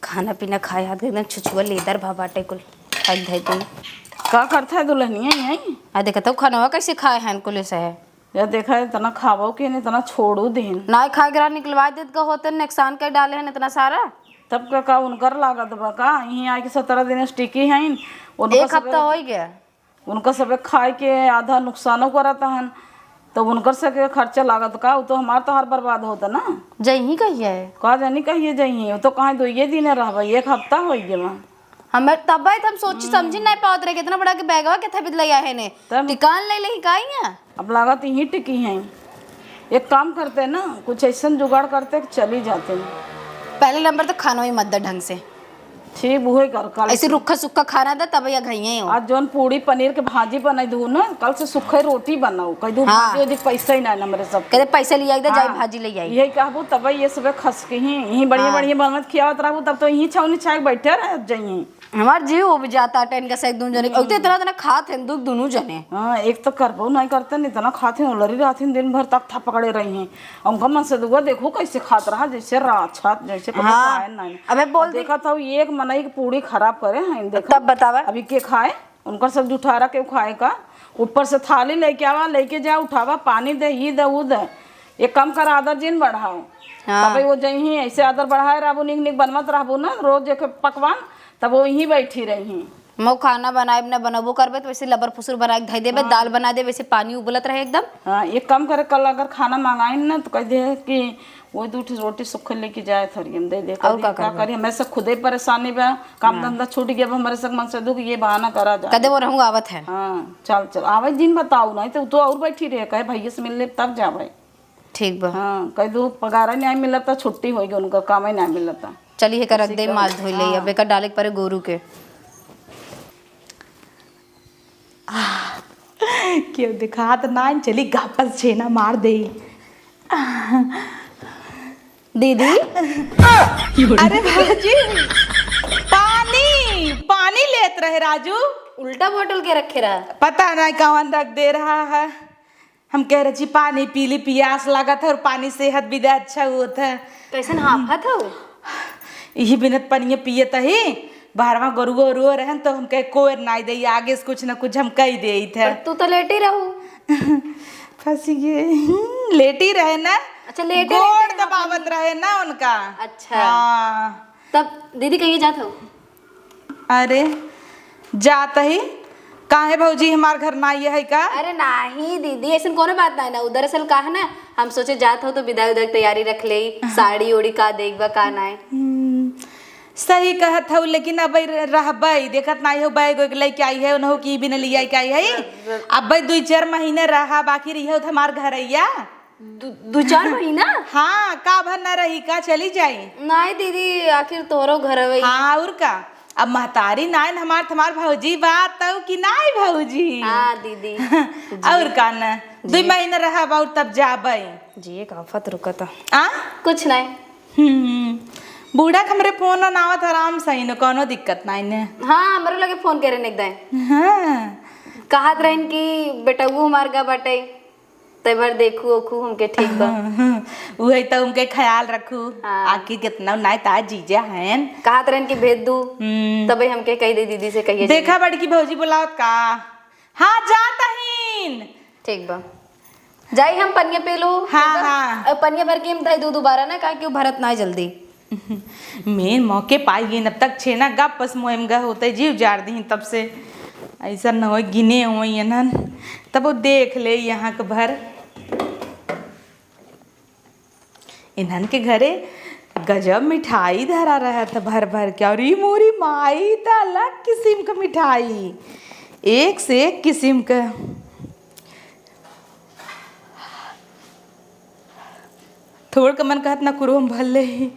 खाना पीना खाए हाथ एकदम छुछुआ लेदर भा बाटे कुल। खाई धाई दे। का करत है दुल्हनिया यहीं? आ देखत हऊ खानवा कैसे खाए हैं कुल से है। या देखा इतना खाबो के नहीं, इतना छोड़ू दिन। नाई खाए के रहा निकलवा देत का होते, नुकसान कर डाले हैं इतना सारा। तब का, का उनकर लागत बा का? यहीं आए के सत्रह दिन से टिकी हैं। उनका एक हफ्ता सबे, होइ गया। उनका सबे खाए के आधा नुकसानो करत हन, तो उनकर सबके खर्चा लागत का? उ तो हमार तोहार बर्बाद होता ना। जइही कहिया है? का जानी कहिए जइही, उ तो कहाँ दुइये दिन रहबा, एक हफ्ता होइ गया। हमें तब्बे तो हम सोची समझी नहीं पावत रहे, कितना बड़ा के बैगवा के थपित ले आए ने। तब? टिकान ले लेही का इहाँ? अब लागत यहीं टिकी हैं। एक काम करते ना, कुछ ऐसन जुगाड़ करते कि चली जाते। पहले नंबर तो खाना ही मत दे ढंग से। ठीक, उहे कर, कल ऐसे से। रुक्खा सुक्खा खाना दे, तब या घइये हो। आज जौन पूड़ी पनीर के भाजी बनाई दू ना, कल से सुक्खा रोटी बनाओ, कह दू हाँ। भाजी ओजी पैसा ही ना हमरे सब। कहते पैसा ले आई दे, जाए हाँ। भाजी ले आई। यही कहबू, तब ये सब खस के ही, यहीं बढ़िया हाँ। बढ़िया बनत खियावत रहबू, तब तो यहीं छौनी छाए के बैठे रह जइहीं। हमार जीव उब जाता टेन का से एक दून जने। हम्म। अउते इतना, इतना खात हैं दुख दुनू जने। हाँ, एक तो करबो नहीं करते, इतना खात हैं, उलरी रहत हैं दिन भर तख्ता पकड़े रही हैं। उनका मनसेदुआ देखो कैसे खात रहा, जैसे राक्षस, जैसे कबो हाँ। खाए नहीं। अबे बोल अब दी। देखा था, एक मनई की पूड़ी खराब करे हैं, देखा। तब बतावा। अभी के खाए? उनकर सब जुठारा के खाए का, ऊपर से थाली लेके आवा, लेके जा, उठावा, पानी दे, ई दे, ऊ दे। एक काम कर, आदर जिन बढ़ाओ। हाँ। तबे वो जइहीं, ऐसे आदर बढ़ाए रहबू, निक निक बनवत रहबू ना रोज एक पकवान, तब वो यहीं बैठी रही। मऊ खाना बनाए न बनबो करबे तो वैसे लबर फुसुर बनाए के धइ देबे, हाँ। दाल बना देबे, वैसे पानी उबलत रहे एकदम। हाँ, एक काम करे, कल अगर खाना मंगाइन ना तो कह दे कि वो दू ठो रोटी सूखे लेके जाए थरिया में दे दे। और कह दे, का का करबे? करी, हमें से खुदे परेशानी बा, काम हाँ। धंधा छूट गया बा, हमारे से मनसेदु के ये बहाना करा जा। कदे वो रहूँ आवत है। हाँ, चल चल, आवे दिन बताओ, नहीं तो तू और बैठी रहे, कहे भैया से मिल ले तब जावे। ठीक बा। हाँ, कह दू पगार नहीं मिलता, छुट्टी होगी उनका, काम ही नहीं मिलता। चली, एकर रख दे, माल धोई ले, हाँ। अब एकर डाले के परे गोरू के। आह, केहू देखात नाइन, चली गापस छेना मार देई। दीदी। अरे भौजी, पानी, पानी लेत रहे राजू। उल्टा बोतल के रखे रहा। पता नहीं कौन रख दे रहा है। हम कह रहे जी, पानी पी ली, पियास लागत है और पानी सेहत भी दे अच्छा होत है। कैसन हाफत हो? यही बिनत पनिया पियत ही, बाहरवा गोरुआ ओरुआ रहन तो हमके कोयर नाई दे, आगे से कुछ न कुछ हम कह दे थे। पर तू तो लेटी रहू। फंसी गई। हम्म, लेटी रहे ना। अच्छा, लेटी गोड़ रहती है दबावत रहे ना उनका। अच्छा। हाँ। तब दीदी कहिए जात हो? अरे, जात ही। काहे भौजी, हमार घर ना ये है का? अरे नाही दीदी, ऐसन कोनो बात नाही ना। उ दरअसल का है ना, हम सोचे जात हो तो बिदाई उदाई के तैयारी रख ले, साड़ी ओड़ी का देख बा का नाही। हम्म, सही कहत हऊ, लेकिन अब रहबई, देखत नाही हो, बैग वैग लेके आई है, उन्हों की भी न लिया के आई है। अब दुई चार महीने रहा, बाकी रही हो तो हमार घरैया। दु-, दुई चार महीना? हाँ, का भर ना रही का, चली जाई। नाही दीदी, आखिर तोहरो घर हवे। हाँ, और का? अब महतारी नाइन हमार, हमार भौजी बात तऊ कि नाही भौजी? हाँ दीदी। और का न, दुई महीना रहब और तब जाबे। जी, एक आफत रुकत। आ? कुछ नाही। हम्म, बूढ़ा के हमरे फोन आवत आराम से ही न, कोनो दिक्कत नाही न। हाँ, हमरो लगे फोन करे न एक दाई। हाँ। कहत रहन कि बेटऊ हमार गा बाटे। तय भर देखू ओखू हमके ठीक बा। हाँ, हाँ। उहे त उनके ख्याल रखू। हाँ। आखिर कितना नाय ता जीजा हन। कहत रहन कि भेज दू, हम्म। तबे हमके कही दे दीदी से कहिए देखा जाई। बड़की भौजी बुलावत का। हाँ, जात हईन। ठीक बा। जाई हम पनिया पी लू, हाँ, ठीक बा? हाँ। अब पनिया भर के हम धई दू दोबारा ना, काहे कि उ भरत ना जल्दी। मेन मौके पाई गई, अब तक छेना गप बस मोहम गा होते जीव जार दी तब से। ऐसा न हो गिने हो इन्हन, तब वो देख ले यहाँ के भर। इन्हन के घरे गजब मिठाई धरा रहत भर भर के, और ई मोरी माई त अलग किस्म के मिठाई, एक से एक किस्म के। थोड़ के मन कहत ना कुरो हम भर ले ही।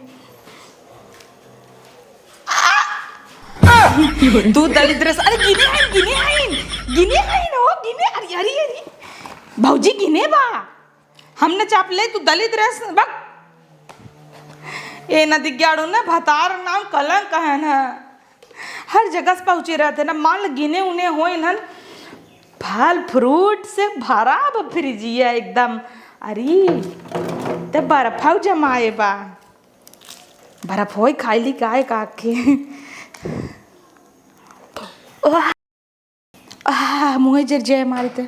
तू दलिद्र से, अरे गिने आइन, गिने आइन, गिने आइन हो, गिने, अरे, अरे, अरे। भौजी गिने बा। हम न चाप ले, तू दलिद्र से, बक। ए न दिग्याड़ू न भतार नाम कलंक है न। हर जगह से पहुँचे रहते ना, माल गिने उन्हें हो इन्हन। फल फ्रूट से भरा बा फ्रिजिया एकदम। अरे, ते बर्फाऊ जमाए बा। बर्फ होई खाई ली काय का के। आह, मुँहे जर जाए मारे ते।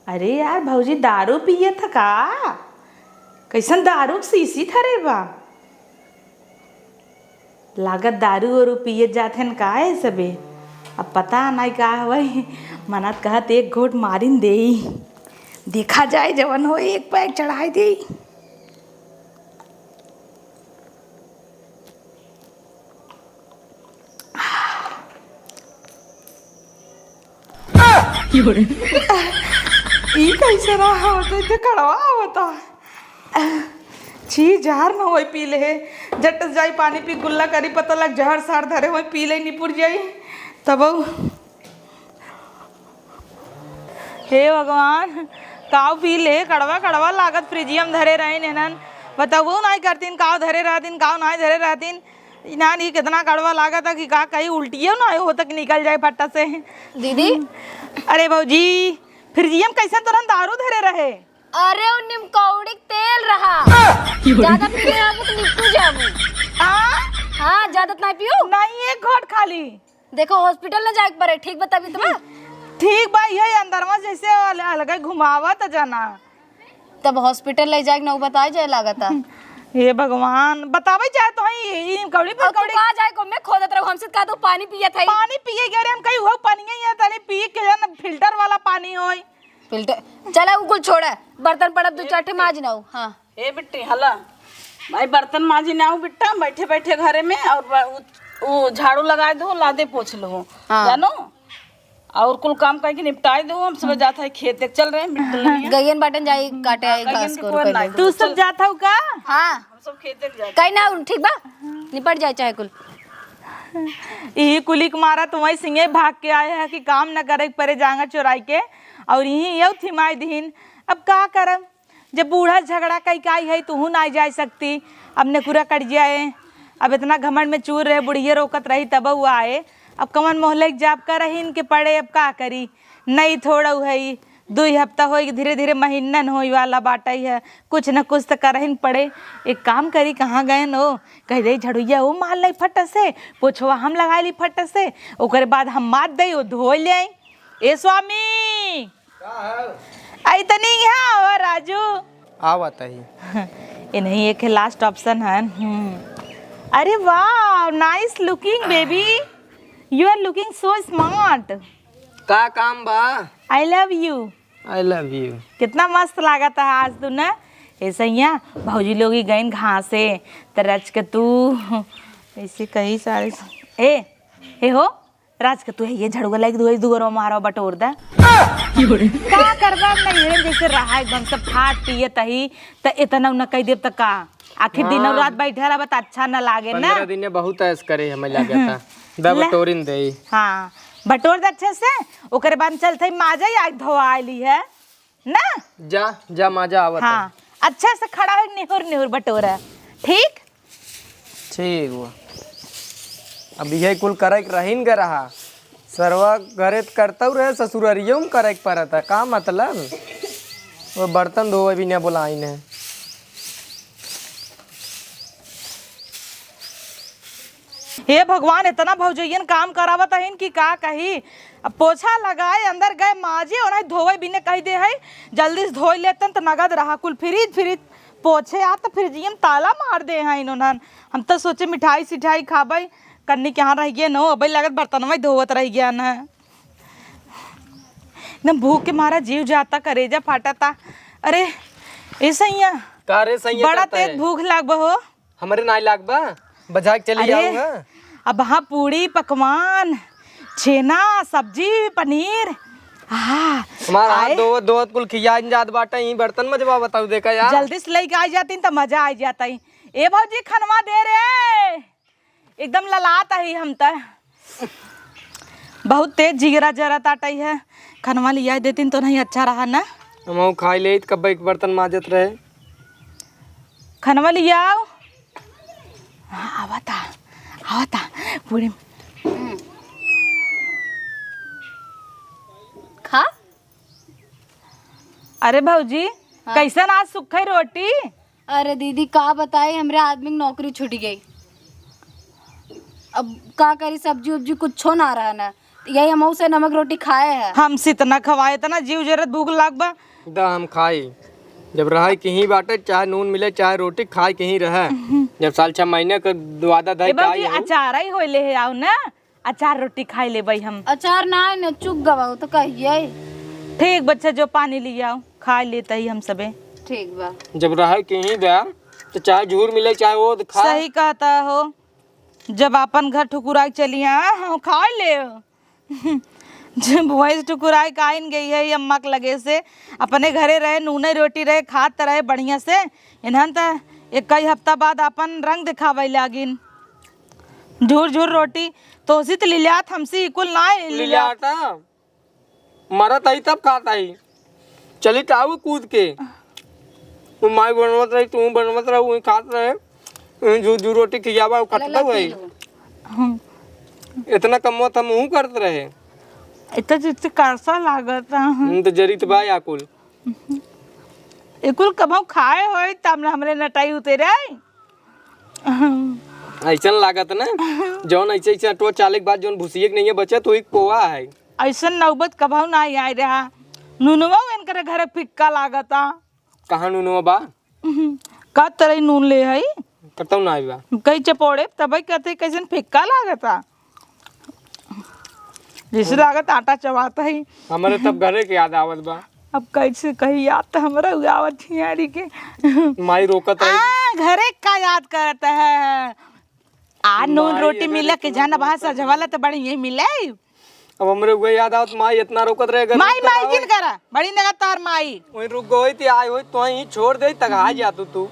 अरे यार, भौजी दारू पिए था का? कैसन दारू के शीशी धरे बा? लागत दारू ओरू पिए जात हन का है सबे? अब पता नाई का हवई, मना त कहत एक घोट मारिन देई। देखा जाए, जवन होई एक पैग चढ़ाई देई। ई कैसे रहा होता, इतने कड़वा होता। छी, जहर न होई पी ले हे। झट से जाई पानी पी, गुल्ला करी, पता लग जहर सार धरे होई, पी ले निपुर जाई। तब हे भगवान, काव पी ले, कड़वा कड़वा लागत, फ्रिजिया में धरे रहिन इन्हन, बतउबो नाहीं करतिन, काव धरे रहतिन, काव नाहीं धरे रहतिन। इन्हन ई केतना कड़वा लागत है कि का कही, उल्टियो नाहीं होत कि निकल जाए फट्टा से। दीदी। अरे भौजी, फ्रिजिया में कैसन तोरन दारू धरे रहे? अरे, वो निमकौड़ी के तेल रहा। ज्यादा पी ले आबू तो निपटू जाबू। आ? हाँ, ज्यादा तो नाहीं पियो। नाहीं, एक घोट खाली। देखो, हॉस्पिटल न जाए के पड़े, ठीक बा तबीयत बा? ठीक बा, यही अंदरवा जैसे अल-, अलगे घुमावत जना। तब हॉस्पिटल ले जाए के ना, उ बताए जाए लागता। हे भगवान, बतावे जाए तो हई, ई कौड़ी और तू कौड़ी। कहाँ जाए को, मैं खोदत रहू, हमसे कहा तो पानी पियत है। पानी पिए गए रे, हम कही, "हो पानी है, तनी पी के जाना, फिल्टर वाला पानी होई।" फिल्टर, चला, उ कुल छोड़ा, बर्तन पड़त दो चार ठे माज ना हो। हाँ। ए बिट्टी, हला। भाई, बर्तन माजी ना हो बिट्टा, बैठे बैठे घरे में, और ब-, उ, उ झाड़ू लगाए दो, लादे पोछ लो। हाँ। जानो? और कुल काम करके निपटाए दो, हम सब जात है खेते, चल रहे हैं बिट्टू। गइयन बाटन जाई काटे आई गइयन घास के को कोई रोके नहीं। दो। तू सब चल। जात हऊ का? हाँ। हम सब खेते जात। कहीं ना, ठीक बा, निपट जाए चाहे कुल। ई कुली के मारा तो वही सिंगे भाग के आए है कि काम न करे के परे जांगा चोराई के, और यही यऊ थिमाई दिहिन। अब का करब, जब बूढ़ा झगड़ा कई के आई है, तुहू नाई जाए सकती। अब नेकुरा कट जाए, अब इतना घमंड में चूर रहे, बुढ़िया रोकत रही तब उ आए। अब कवन मोहल्ले के जाब का रही इनके पड़े, अब का करी? नहीं थोड़ा है, दुई हफ्ता होई, धीरे धीरे महीनन होई वाला बाटई है, कुछ न कुछ त करहिन पड़े। एक काम करी, कहाँ गए न हो, कह दे झड़ुइया वो मार लाई फट से, पोछवा हम लगा ली फट से, ओकरे बाद हम मार दे, वो धो ले आई। ए स्वामी, आई तनी यहाँ आवा राजू। आवत ही। इन्हीं एक लास्ट ऑप्शन है। हम्म। अरे वाह, nice looking baby, you are looking so smart। का काम बा? I love you। I love you। कितना मस्त लागत है आज तू ना। ए सैया, भौजी लोग ही गईन घासे, त रच के तू ऐसे कही सारे। ए, ए हो, राज के तू है ये झड़ुआ लाइक दुआई दुआरो मारो बटोर दे। का करबा, अब नैहरे में जैसे रहा एकदम सब खात पिए तही, त इतना उन्ना कह देब त का? आखिर दिन और हाँ। रात बैठे रहबा त अच्छा न लागे ना। पंद्रह दिन में बहुत ऐश करे हमें लगे था। द ले। बटोरिन दे। हाँ, बटोर दे अच्छे से, ओकरे बाद चलते ही माजा आई धोआ ली है। ना? जा, जा, माजा आवत हाँ, है। अच्छा से खड़ा हो, निहुर निहुर बटोरा। ठीक? ठीक बा। अब यह कुल करे के रहीन के रहा। सरवा घरे त करतौ रहे, ससुररियो में करे के परत है। का मतलब? वो बर्तन धोवे भी ना बुलाइन है। हे भगवान, इतना भौजैयन काम करावत हइन कि का कही। अब पोछा लगाए, अंदर गए माजे, ओनाही धोवे बिने कही दे है, जल्दी से धोई लेतन त नगद रहा। कुल फ्रिज, फ्रिज पोछे आ त फ्रिजियन ताला मार दे हैं इन्होंने। हम तो सोचे मिठाई सिठाई खाबे, कन्नी के यहाँ रह गए न, अबे लगत बर्तनवा ही धोवत रह गया न। एकदम भूख के मारा जीव जाता, करेजा फाटता। अरे ए सैया, का रे सैया बड़ा करता तेज है? भूख लाग बा हो। हमरे नाई लाग बा, बजा के चली अरे, जाऊंगा। अब हाँ, पूड़ी, पकवान, छेना, सब्जी, पनीर। हाँ, हमार हाथ आए। धोवत धोवत कुल खिया जात बाटे, ई बर्तन मजवा बताऊ देखा यार। जल्दी से लेके आ जाती त मजा आ जाता ही। ए भौजी, खनवा दे रे, एकदम ललात ही हम त। बहुत तेज जिगरा जरा ताटई है, खनवा लिया देतीन तो नहीं अच्छा रहा ना। हम खाई ले, कब एक बर्तन माजत रहे। खनवा लियाओ। हाँ, आवता, आवता, पूरी। हम्म। खा। अरे भौजी, हाँ। कैसन आज सुखई रोटी? अरे दीदी, का बताई, हमरे आदमी की नौकरी छूट गई। अब का करी, सब्जी उब्जी कुछो ना रहा ना। यही हम से नमक रोटी खाए हैं। हमसे इतना खवाए, इतना जीव जरत भूख लाग बा। दा हम खाई। जब रहे के ही बाटे, चाहे नून मिले, चाहे रोटी, खाए के ही रहे। जब साल छह महीने के वादा दे ए के आई बाबूजी, हूँ। अचार ही होले है, आओ ना, अचार रोटी खाई लेबई हम। अचार ना है ना, चुक गवा हो तो कहिए। ठीक बच्चा, जो पानी ले आओ, खाई लेते ही हम सबे। ठीक बा। जब रहे के ही बा, तो चाहे झूर मिले, चाहे वो खा। सही कहता हो, जब अपन घर ठुकुराई चली आ, हम खाई ले। जब वही ठुकुराई के आइन गई है अम्मा के लगे से, अपने घरे रहे, नूने रोटी रहे, खात रहे बढ़िया से। इन्हन त एक कई हफ्ता बाद अपन रंग दिखावे लागिन। झूर झूर रोटी, तोसी त लिलियात, हमसे इकुल ना लिलियात। लिलियाता, मरत आई तब खात आई। चली त आऊ कूद के। वो माई बनवत रही, तू बनवत रह, वही खात रहे। वही जू, जू रोटी खियावा, वो खटता हुआ है। हम्म। इतना कमवा त हमहू करत रहे। इतना जितने करसा लागत है। हम्म, तो जरी तो बा या कुल। ए कुल कबहू खाए होई, तब ना हमरे नटाई उतरे। अइसन लागत ना, जौन ऐसे ऐसे अटवा चाले के बाद जौन भुसिए के नहीं है बचत, वही कोवा है। अइसन नौबत कबहू ना आए रहा। नुनवा इनकर घर फिक्का लागता। कहाँ नुनवा बा? का तरह नून ले है? कतौ ना आइबा। कई चपोड़े तबे कहते कैसन फिक्का लागता। जैसे लागत आटा चबात है। हमरे तब घरे के याद आवत बा। अब कैसे कही याद तो हमरा उ आवत हियारी के। माई रोकत रही। आ, घरे का याद करत है। आ नून माई रोटी अगर मिला के इतना जाना बा रोकत सजवाला तो बड़ी यही मिले। अब हमरे उहे याद आवत, माई इतना रोकत रहे, अगर माई, रोकत माई रहो। जिन करा, बड़ी नगा तार माई। वहीं रुक गई थी, आई हुई तो वहीं छोड़ दे, तक आ जा तू, तू।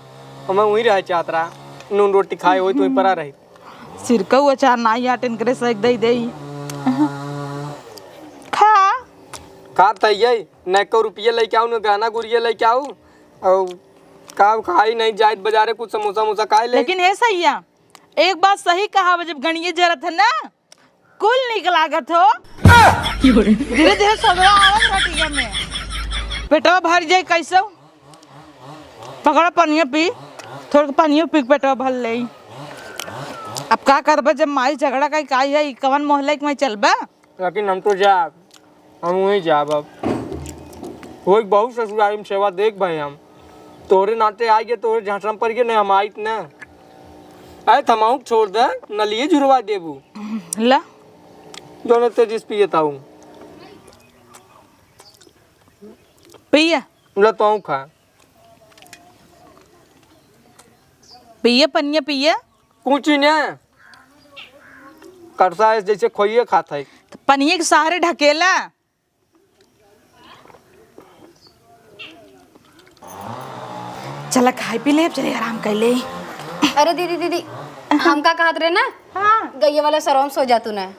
हमें वहीं रहे चाहत रहा, नून रोटी खाए हुई तो वहीं परा रही। सिरकऊ अचार नाई आटेन करे से एक दई दई। खा। खा त ये, न को रुपये लेके आऊ, न गहना गुरिये लेके आऊ। और का खाई नहीं जाइत बाजारे, कुछ समोसा वमोसा खाए ले। लेकिन ए सैया, एक बात सही कहा, जब गणिये जरत है ना, कुल निक लागत हो। धीरे धीरे सगवा आवत रटिया में। पेटवा भर जाई कैसो। पकड़ा पनिया पी, थोड़ा पनिया पी के पेटवा भर ले। अब का करबे जब माई झगड़ा का काई है, ई कवन मोहल्ला के में चलबे? लेकिन हम तो जाब, हम वहीं जाब अब। वही बहुत ससुरारी में सेवा देख भाई हम। तोरे नाते आई गए, तोरे झांसा में पड़ गए, नहीं हम आइत ना। अरे थमाऊ छोड़ दे, नलिए जुड़वा देबू। ला। दोनों तेजिस पिए ताऊ। पिए। ला तू खा। पिए पनिया पिए। कुछ ने। करसा है जैसे खोइए खात है। तो पनिया के सहारे ढकेला। चला खाई पी ले, चले आराम कर ले। अरे दीदी, दीदी, हम का कहत रहे ना? हाँ। गइया वाला सरवा में सो जा तू ना,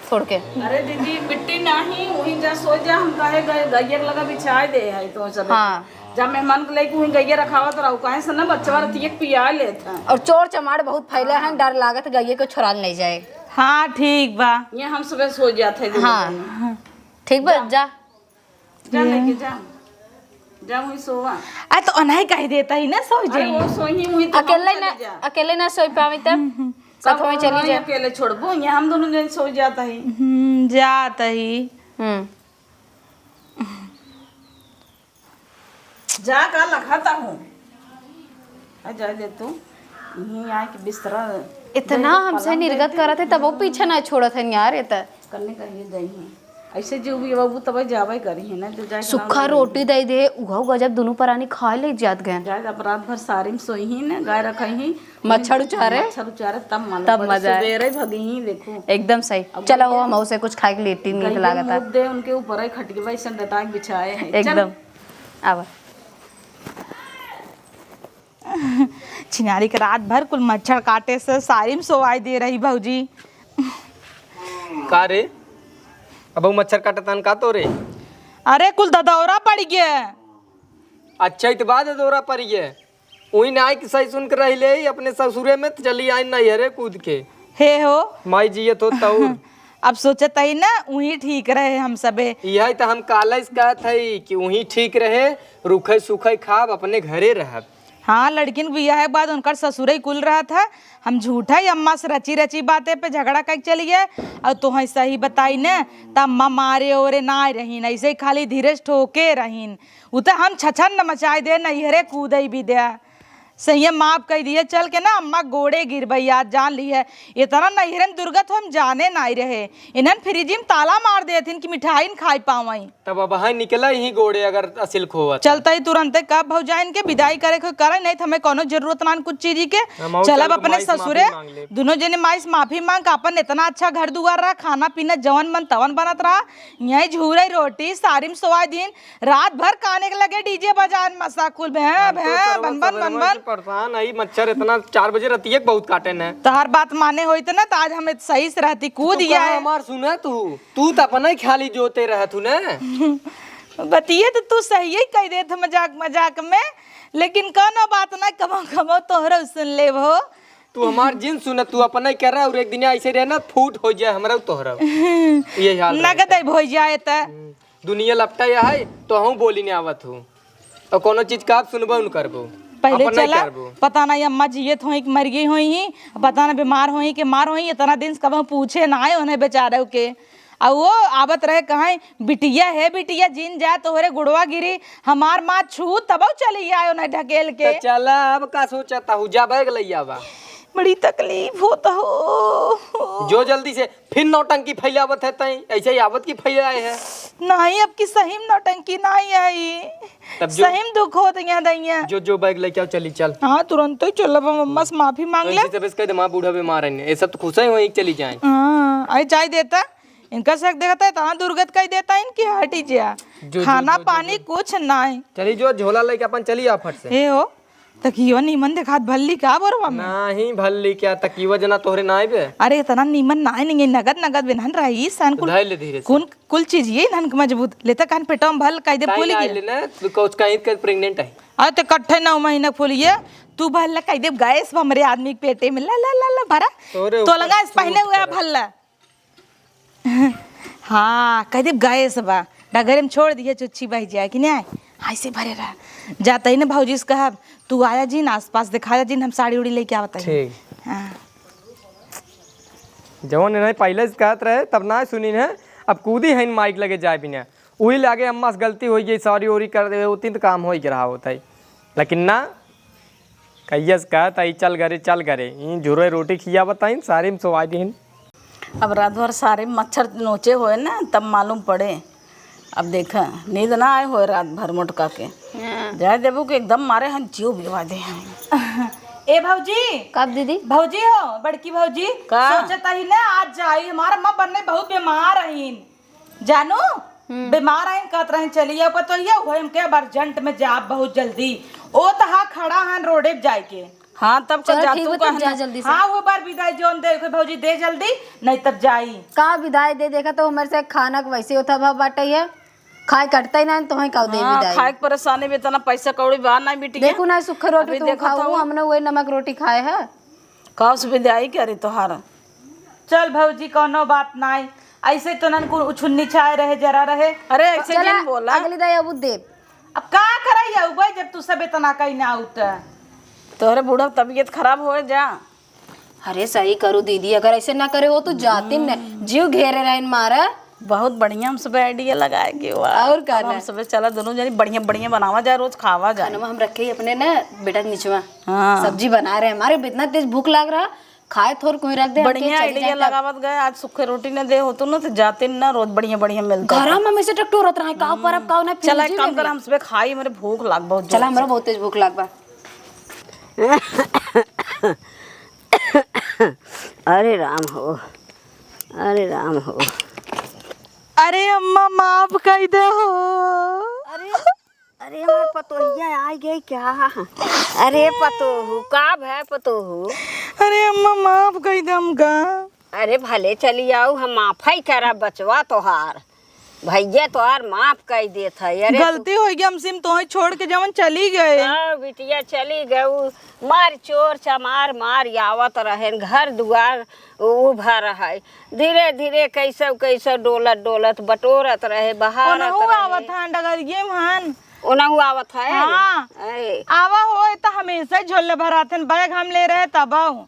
छोड़ के। अरे दीदी, बिट्टी नाही, वहीं जा सो जा, हम काहे गए, गइया के लगा बिछाए दे है तो सब। हाँ। जब मेहमान के लेके वहीं गइया रखावत रहू, काहे से ना बच्चा रतिया के पिया लेत है। और चोर चमार बहुत फैले हैं, डर लागत गइया को छोड़ाल नहीं जाए। हाँ, ठीक बा। ये हम सुबह सो जात है दीदी हाँ। बहन। ठीक बा, जा। जा लेके जा, जा वहीं सोवा। आ तो ओनाही कह देता ही ना, सो अरे जाई। वो सोई ही, वहीं तो अकेले हम ना, चले जा। अकेले ना सोई पावी तब। हम्म, हम्म। साथ में कब चली हम जा। अकेले छोड़बो, यहाँ हम दोनों जन सो जाता ही। हम्म, जाता ही। हम्म। जा का लखाता हूँ। आ जा दे तू, यहीं आके बिस्तरा इतना दे, हमसे पलंग निर्गत दे। करत है, तब वो पीछे ना छोड़त है यार, ये त। कन्ने कहिए जाई हैं। ऐसे जो भी बाबू तब जावे करी है ना, जो जाए सुखा रोटी दे दे, उघाऊ गजब दोनों परानी खा ले जात गए। जाए अब रात भर सारी में सोई ही ना, गाय रखा ही। मच्छर उचारे? मच्छर उचारे, तब मन तब पड़े। मजा आए। सुबेरे भगी ही, देखो। एकदम सही। अब चलो, गइया वो हम उसे कुछ खाए के लेटी नहीं गइया लागत है। मुँह दे उनके ऊपर है, खटिया ऐसन डटा के बिछाए है। चल। एकदम। आवा। छिनारी के रात भर कुल मच्छर काटे से सारी में सोवाई दे रही भौजी। का रे? अब वो मच्छर काटतान का तोरे? अरे, कुल ददौरा पड़ गए। अच्छा, इत बात ददौरा पड़ गए। उही नाई के सही सुन के रह ले, अपने ससुरे में त चली आई नैहरे कूद के। हे हो। माई जियत हो तौर। अब सोचत हई ना, उही ठीक रहे हम सबे। यही त हम काले से कहत हई कि उही ठीक रहे, रुखे सुखे खाब, अपने घरे रहब। हाँ, लड़किन के बियाह के बाद उनकर ससुरे कुल रहत है। हम झूठा ही अम्मा से रची रची बातें पे झगड़ा करके चली गए और तोहें सही बताई ने, त अम्मा मारे ओरे ना रहीन, ऐसे ही खाली धीरज ठोके रहीन। उ त हम छछन न मचाई दे, नैहरे कूदई भी दे। सैया माफ कई दिए, चल के ना अम्मा गोड़े गिरबई, आज जान ली है। इतना नैहरे में दुर्गत हो हम जाने नाई रहे। इन्हन फ्रिज में ताला मार देथिन कि मिठाई न खाई पावई। तब अब है निकला ही गोड़े अगर असिल खोवत। चलता ही तुरंते कब भौजाइन के विदाई करे के करे, नहीं त हमें कोनो जरूरत ना कुछ चीज के। हम और चलब चल के अपने माई से माफी ससुरे। मांग लेब। दोनों जने माई से माफी मांग के अपन इतना अच्छा घर दुआर रहा, खाना पीना जवन मन तवन बनत रहा, यहीं झूरे रोटी सारी में सोवाई दिन रात भर काने के लगे डीजे बजान मसा कुल भैं, हम तो भैं, सरवा बन, बन, बन, सबेरवा बन। से परेशान हई, मच्छर इतना चार बजे रतिये के बहुत काटे न। तोहार बात माने होइत न, त आज हम सही से रहती, कूद तू गया कहाँ है। हमार सुने तू? तू त अपना ही खाली जोते रहत हूँ न। बतिये तो तू सही ही कह देत ह मजाक मजाक में, लेकिन कौनो बात ना, कबो कबो तोहरो सुन लेब हो। तू हमार जिन सुन, तू अपना ही कर रहा, और एक दिन ऐसे रहना, फूट हो जाए हमरा तोहरा। ये हाल रहे। नगद है हो जाए त। हम्म, दुनिया लपटा या है, तो हम बोली नहीं आवत हूँ। और कोनो चीज का आप सुनबो न करबो। पहले अपना ही चला, करबो। पता नहीं अम्मा जियत होई कि मर गई होई ही, पता ना बीमार होई कि मार होई, इतना दिन से कबहूँ पूछे ना आए उन्हें बेचारे के। आ वो आवत रहे कहाँ, "बिटिया है, बिटिया जिन जा, तोहरे गुड़वा गिरी, हमार माँ छू, तबो चली आयो ना ढकेल के।" तो चला, अब का सोचता हूँ, जा बैग ले आवा। बड़ी तकलीफ होता हो। जो जल्दी से, फिर नौटंकी फैलावत है तई, ऐसे ही आवत की फैलाए है। नहीं, अब की सही में नौटंकी नहीं आई। तब जो सही में दुख होत यहाँ दैया। जो, जो बैग लेके आओ, चली चल। हाँ, तुरंत ही चलब, हम अम्मा से माफी मांग ले। ऐसे तब इसका दिमाग बूढ़ा बीमार है, ये सब तो खुश ही होई, चली जाए। हाँ, आई जाए देता। इनका शक देखता है, इतना दुर्गत कह देता है इनकी, हटी जा। जो, जो, खाना जो, जो, पानी जो। कुछ नहीं। चली जो, झोला लेके अपन चली आ फट से। हे हो, तकियो नीमन देखात भल्ली का बोरवा में? नहीं भल्ली क्या, तकियो जना तोहरे ना आइबे। अरे इतना नीमन ना है, नहीं नगद नगद बिनहन रही सन तो कुल। धर ले धीरे से। कुल, कुल चीज ये नहन के मजबूत। लेता कान पेटवा में भल कह दे ताई फूल ना गया। आइले ना, तू कुछ कहीं कर प्रेग्नेंट है। अरे ते कट्ठे नौ महीना फूलिए, तू भल कह दे गैस बा हमरे आदमी के पेटे में, ला, ला, ला, ला, भरा। तोरे तो ऊपर लगा इस तू पहने उठ हुआ कर। भल्ला। हाँ, कह देब गैस बा, डगरे में छोड़ दिए, चुच्छी बह जाए कि नहीं? ऐसे भरे रहा। जाता ही ना भौजी से कहब, "तू आया जिन, आसपास दिखाया जिन, हम साड़ी उड़ी लेके आवत हई।" ठीक। हाँ। जवन इन्हें पहले से कहत रहे, तब ना सुनी है, अब कूदी है माइक लगे जाए बिना। उही लागे अम्मा से गलती होई गई, सॉरी ओरी कर देवे होती तो काम होई के रहा होता है, लेकिन ना, कहिया से कहत आई चल घरे, चल घरे, ई झुरवे रोटी खिया बताइन, सारी में सोवाई दीन। अब रात भर सारे मच्छर नोचे होए ना, तब मालूम पड़े। अब देखा, नींद ना आए होए रात भर मोटका के। हाँ। जाए देबू कि एकदम मारे हन जीव बेवा दे हैं। ए भौजी। कब दीदी? भौजी हो, बड़की भौजी। का? सोचत ही ना आज जाई, हमार अम्मा बन्ने बहुत बीमार रहीन। जानू, हम्म। बीमार आइन कहत रहे चली आओ पतोहिया, उहे हमके अब अर्जेंट में जाब बहुत जल्दी। ओ तहा खड़ा हन रोडे पे जाए के। हाँ, तब का चलो जा ठीक तू बा, तब कहना। जा जल्दी से। हाँ, वो बार विदाई जोन दे के भौजी दे जल्दी, नहीं तब जाई। का विदाई दे, देखा तो हमरे से खाना के वैसे होता भाव बाटे है, खाए कटते ही ना, तो वहीं का दे हाँ, विदाई। खाए के परेशानी में इतना पैसा कौड़ी बा ना बिटिया। देखू ना, सूखे रोटी अभी तू देखत खाऊ, हूँ। हमने वही नमक रोटी खाए है। का सुविधा आई क्या रे तोहार? चल भौजी, कौनो बात नाई, ऐसे तो नन को उछुन्नी छाए रहे, जरा रहे। अरे, ऐसे चला, जिन बोला। अगली दाई अब देब। अब का करई है उबई, जब तू सब इतना कहीं ना आउत। तोहरे बूढ़ा तबीयत खराब हो जा। अरे, सही करू दीदी, अगर ऐसे ना करे हो तो जातिन न, जीव घेरे रहन मारा। बहुत बढ़िया हम सब आइडिया लगाए के हुआ। और का अब ना? हम सब चला दोनों जनी बढ़िया बढ़िया बनावा जाए, रोज खावा जाए। खाना हम रखे ही अपने ना बेटा के निचवा। हाँ। सब्जी बना रहे हमारे, इतना तेज भूख लाग रहा, खाए थोर कोई रख दे, हमके बढ़िया चली आइडिया जाए तब। लगावत गए, आज सूखे रोटी न दे होतो ना तो जाते ना, रोज बढ़िया बढ़िया मिलता। घर में हमेशा टकटोरत रहे, काव पर अब काव ना, चला फ्रिज एक काम में कर, भी। हम सुबह खाई, मेरे भूख लाग बहुत जोर चला, हमरा से। बहुत तेज भूख लाग बा। अरे राम हो, अरे राम हो। अरे अम्मा, माफ कई दे हो। अरे, अरे हमार पतोहिया आ गई क्या? अरे पतोहू, का भय पतोहू? अरे अम्मा, माफ कई दे हमका। अरे भले चली आऊ, हम माफ ही करब बचवा तोहार। भैया तोहार माफ कई देत है। अरे तू गलती होइ गई हमसे, हम तोहे छोड़ के जवन चली गए। हाँ, बिटिया चली गए, उ मार चोर चमार मार आवत रहेन, घर दुआर उभा रहे। धीरे धीरे कैसे कैसे डोलत डोलत बटोरत रहे, बहारत ओनहु रहे। आवत हन डगरिये में हन। ओनहु आवत है? हाँ। ए। आवा हो, ये तो हमेशा ही झोले भराते हैं, बैग हम ले रहे तब आओ।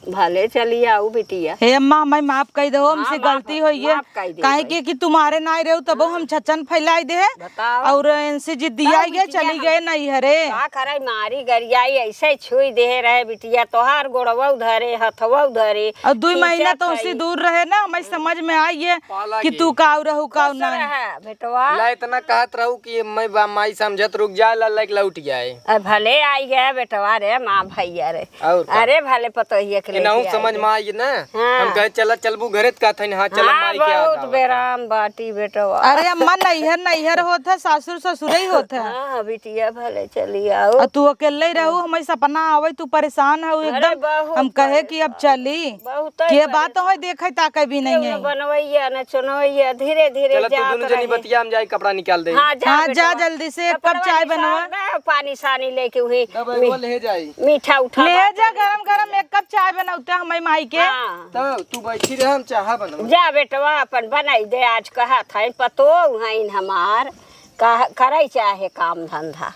भले चली आऊ बिटिया। हे अम्मा, हमें माफ कई दो, हमसे हाँ, माफ, गलती होई है। माफ कई दे काहे भाई। के कि तुम्हारे ना रहो तबो हम छचन फैलाई दे। बताओ। और इनसे जिद्दिया तब गए, बिटिया चली हम गए नहीं हरे। का करे, मारी गरियाई ऐसे छुई दे रहे बिटिया, तोहार गोड़वा धरे, हथवा धरे, और दुई महीना खींचत तो उनसे हई। दूर रहे ना, हमें समझ में आई है पाला कि के। तू काऊ रहू, काऊ खुश ना। रहा बेटवा। ला इतना कहत रहू कि मैं बा-, माई समझत रुक जाए, ला लाइक लौट जाए। अरे भले आई गया बेटवा रे, माँ भैया रे। और का? अरे भले पतोहिया के इनहू लेके समझ आए। में आई ना। हाँ। हम कहे, "चला, चलबू घरे?" त कहत हन, "हाँ, चलम हाँ, माई के याद बहुत आवत है।" बेराम बाटी बेटवा। अरे अम्मा, नैहर नैहर होत है, सासुर ससुरई होत है। हाँ, बिटिया भले चली आओ। और तू अकेले रहू, हाँ। हमें सपना आवे, तू परेशान हऊ अरे एकदम। बहुत हम कहे परेशान। कि अब चली। बहुत के बात परेशान। होय, देखे ताके भी नहीं केहू न है। बनवैया, न चुनवैया, धीरे धीरे चला, तू जात दुनू जनी रहे। बतिया, हम जाई, कपड़ा निकाल दे। हाँ, जा हाँ, जा बेटवा। जल्दी से, एक कप कपड़ा चाय निकाल बनवा। दे, पानी सानी लेके उहे कपड़ा मी-, ले जाई। मीठा उठा ले बात जा, लेके गरम गरम एक कप चाय बनौते हमारी माई के। हाँ। तो तू बैठी रह, हम चाह बनवा। जा बेटवा, अपन बनाई दे, आज कहत हईन, पतोह हईन हमार, कह-, करे चाहे काम धंधा।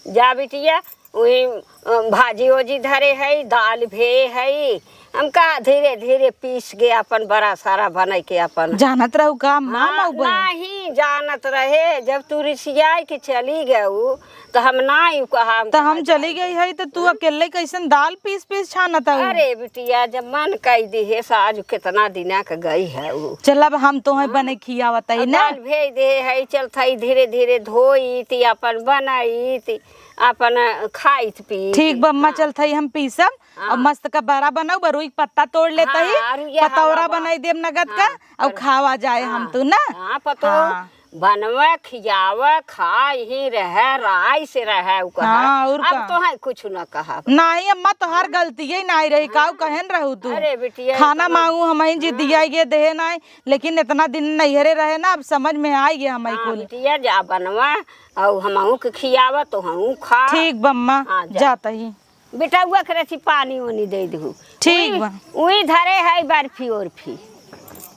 जा बिटिया, उही, अ, भाजी ओजी धरे हई, दाल भे हई, हम कहा धीरे धीरे पीस के अपन बड़ा सारा बनाई के अपन। जानत रहू का, माँ हाँ, मऊ बहन? नहीं जानत रहे, जब तू रिसियाई के चली गऊ, त हम ना यू कहा, हम त कहा हम चली जाई। गई हई, त तू हम्म? अकेले कैसन दाल पीस पीस छानत हऊ? अरे बिटिया, जब मन कई दिहे, साज केतना दिना के गई है उ। चल, अब हम तोहे हाँ। बने खियावत हई अब ना। दाल भेज दे है, चलत हई धीरे धीरे धोई ती, अपन बनाई ती, अपन खाइत पी ठीक बा अम्मा, हाँ। चलत हई हम पीसब, हाँ। और मस्त का बड़ा बनाऊ, बरुई के पत्ता तोड़ लेत हाँ, हई, और ये पतौरा हलवा। बनाई देब नगद का, हाँ, और और खावा जाए हम हाँ। तू ना। हाँ, पतो हाँ। बनवे, खियावे, खाए ही रहे, राय से रहे, उ कहे। हाँ, और अब का? तो है कुछ न कहा। नाही अम्मा, तोहार गलतिये नाही रही, काऊ कहेन रहू तू? अरे बिटिया, खाना इतना मांगू, हमही जिदिया हाँ। ये देहे नाही, लेकिन इतना दिन नैहरे रहे ना, अब समझ में आई गया हमही हाँ, कुल। बिटिया, जा बनवा, और हमहू के खियावा, तोहू खा। ठीक बा अम्मा, हाँ, जा। जात ही। बेटउआ के रची पानी ओनी दे दहू। ठीक उई, बा। उई धरे है बर्फी ओर्फी,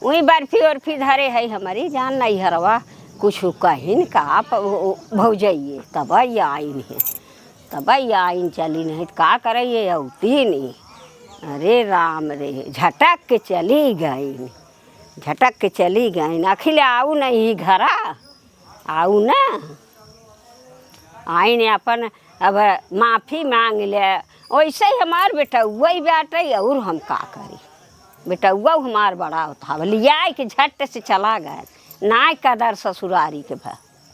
उई बर्फी ओर्फी धरे है हमरी जान नैहरवा। कुछ कहिन का प-, ओ, ओ, भौजइये, तब ये आइन है, तब ये आइन चलिन है, का करे ये औती नहीं। अरे राम रे, झटक के चली गइन, झटक के चली गइन, अखिल आऊ नहीं घरा। आऊ ना, आइन अपन अब माफी मांग ले। ओइसे ही हमार बेटउआ ही बाटे, और हम का करी? बेटउआ हमार बड़ा होता, अब लियाए के झट से चला गए, नाय कदर ससुरारी के भा।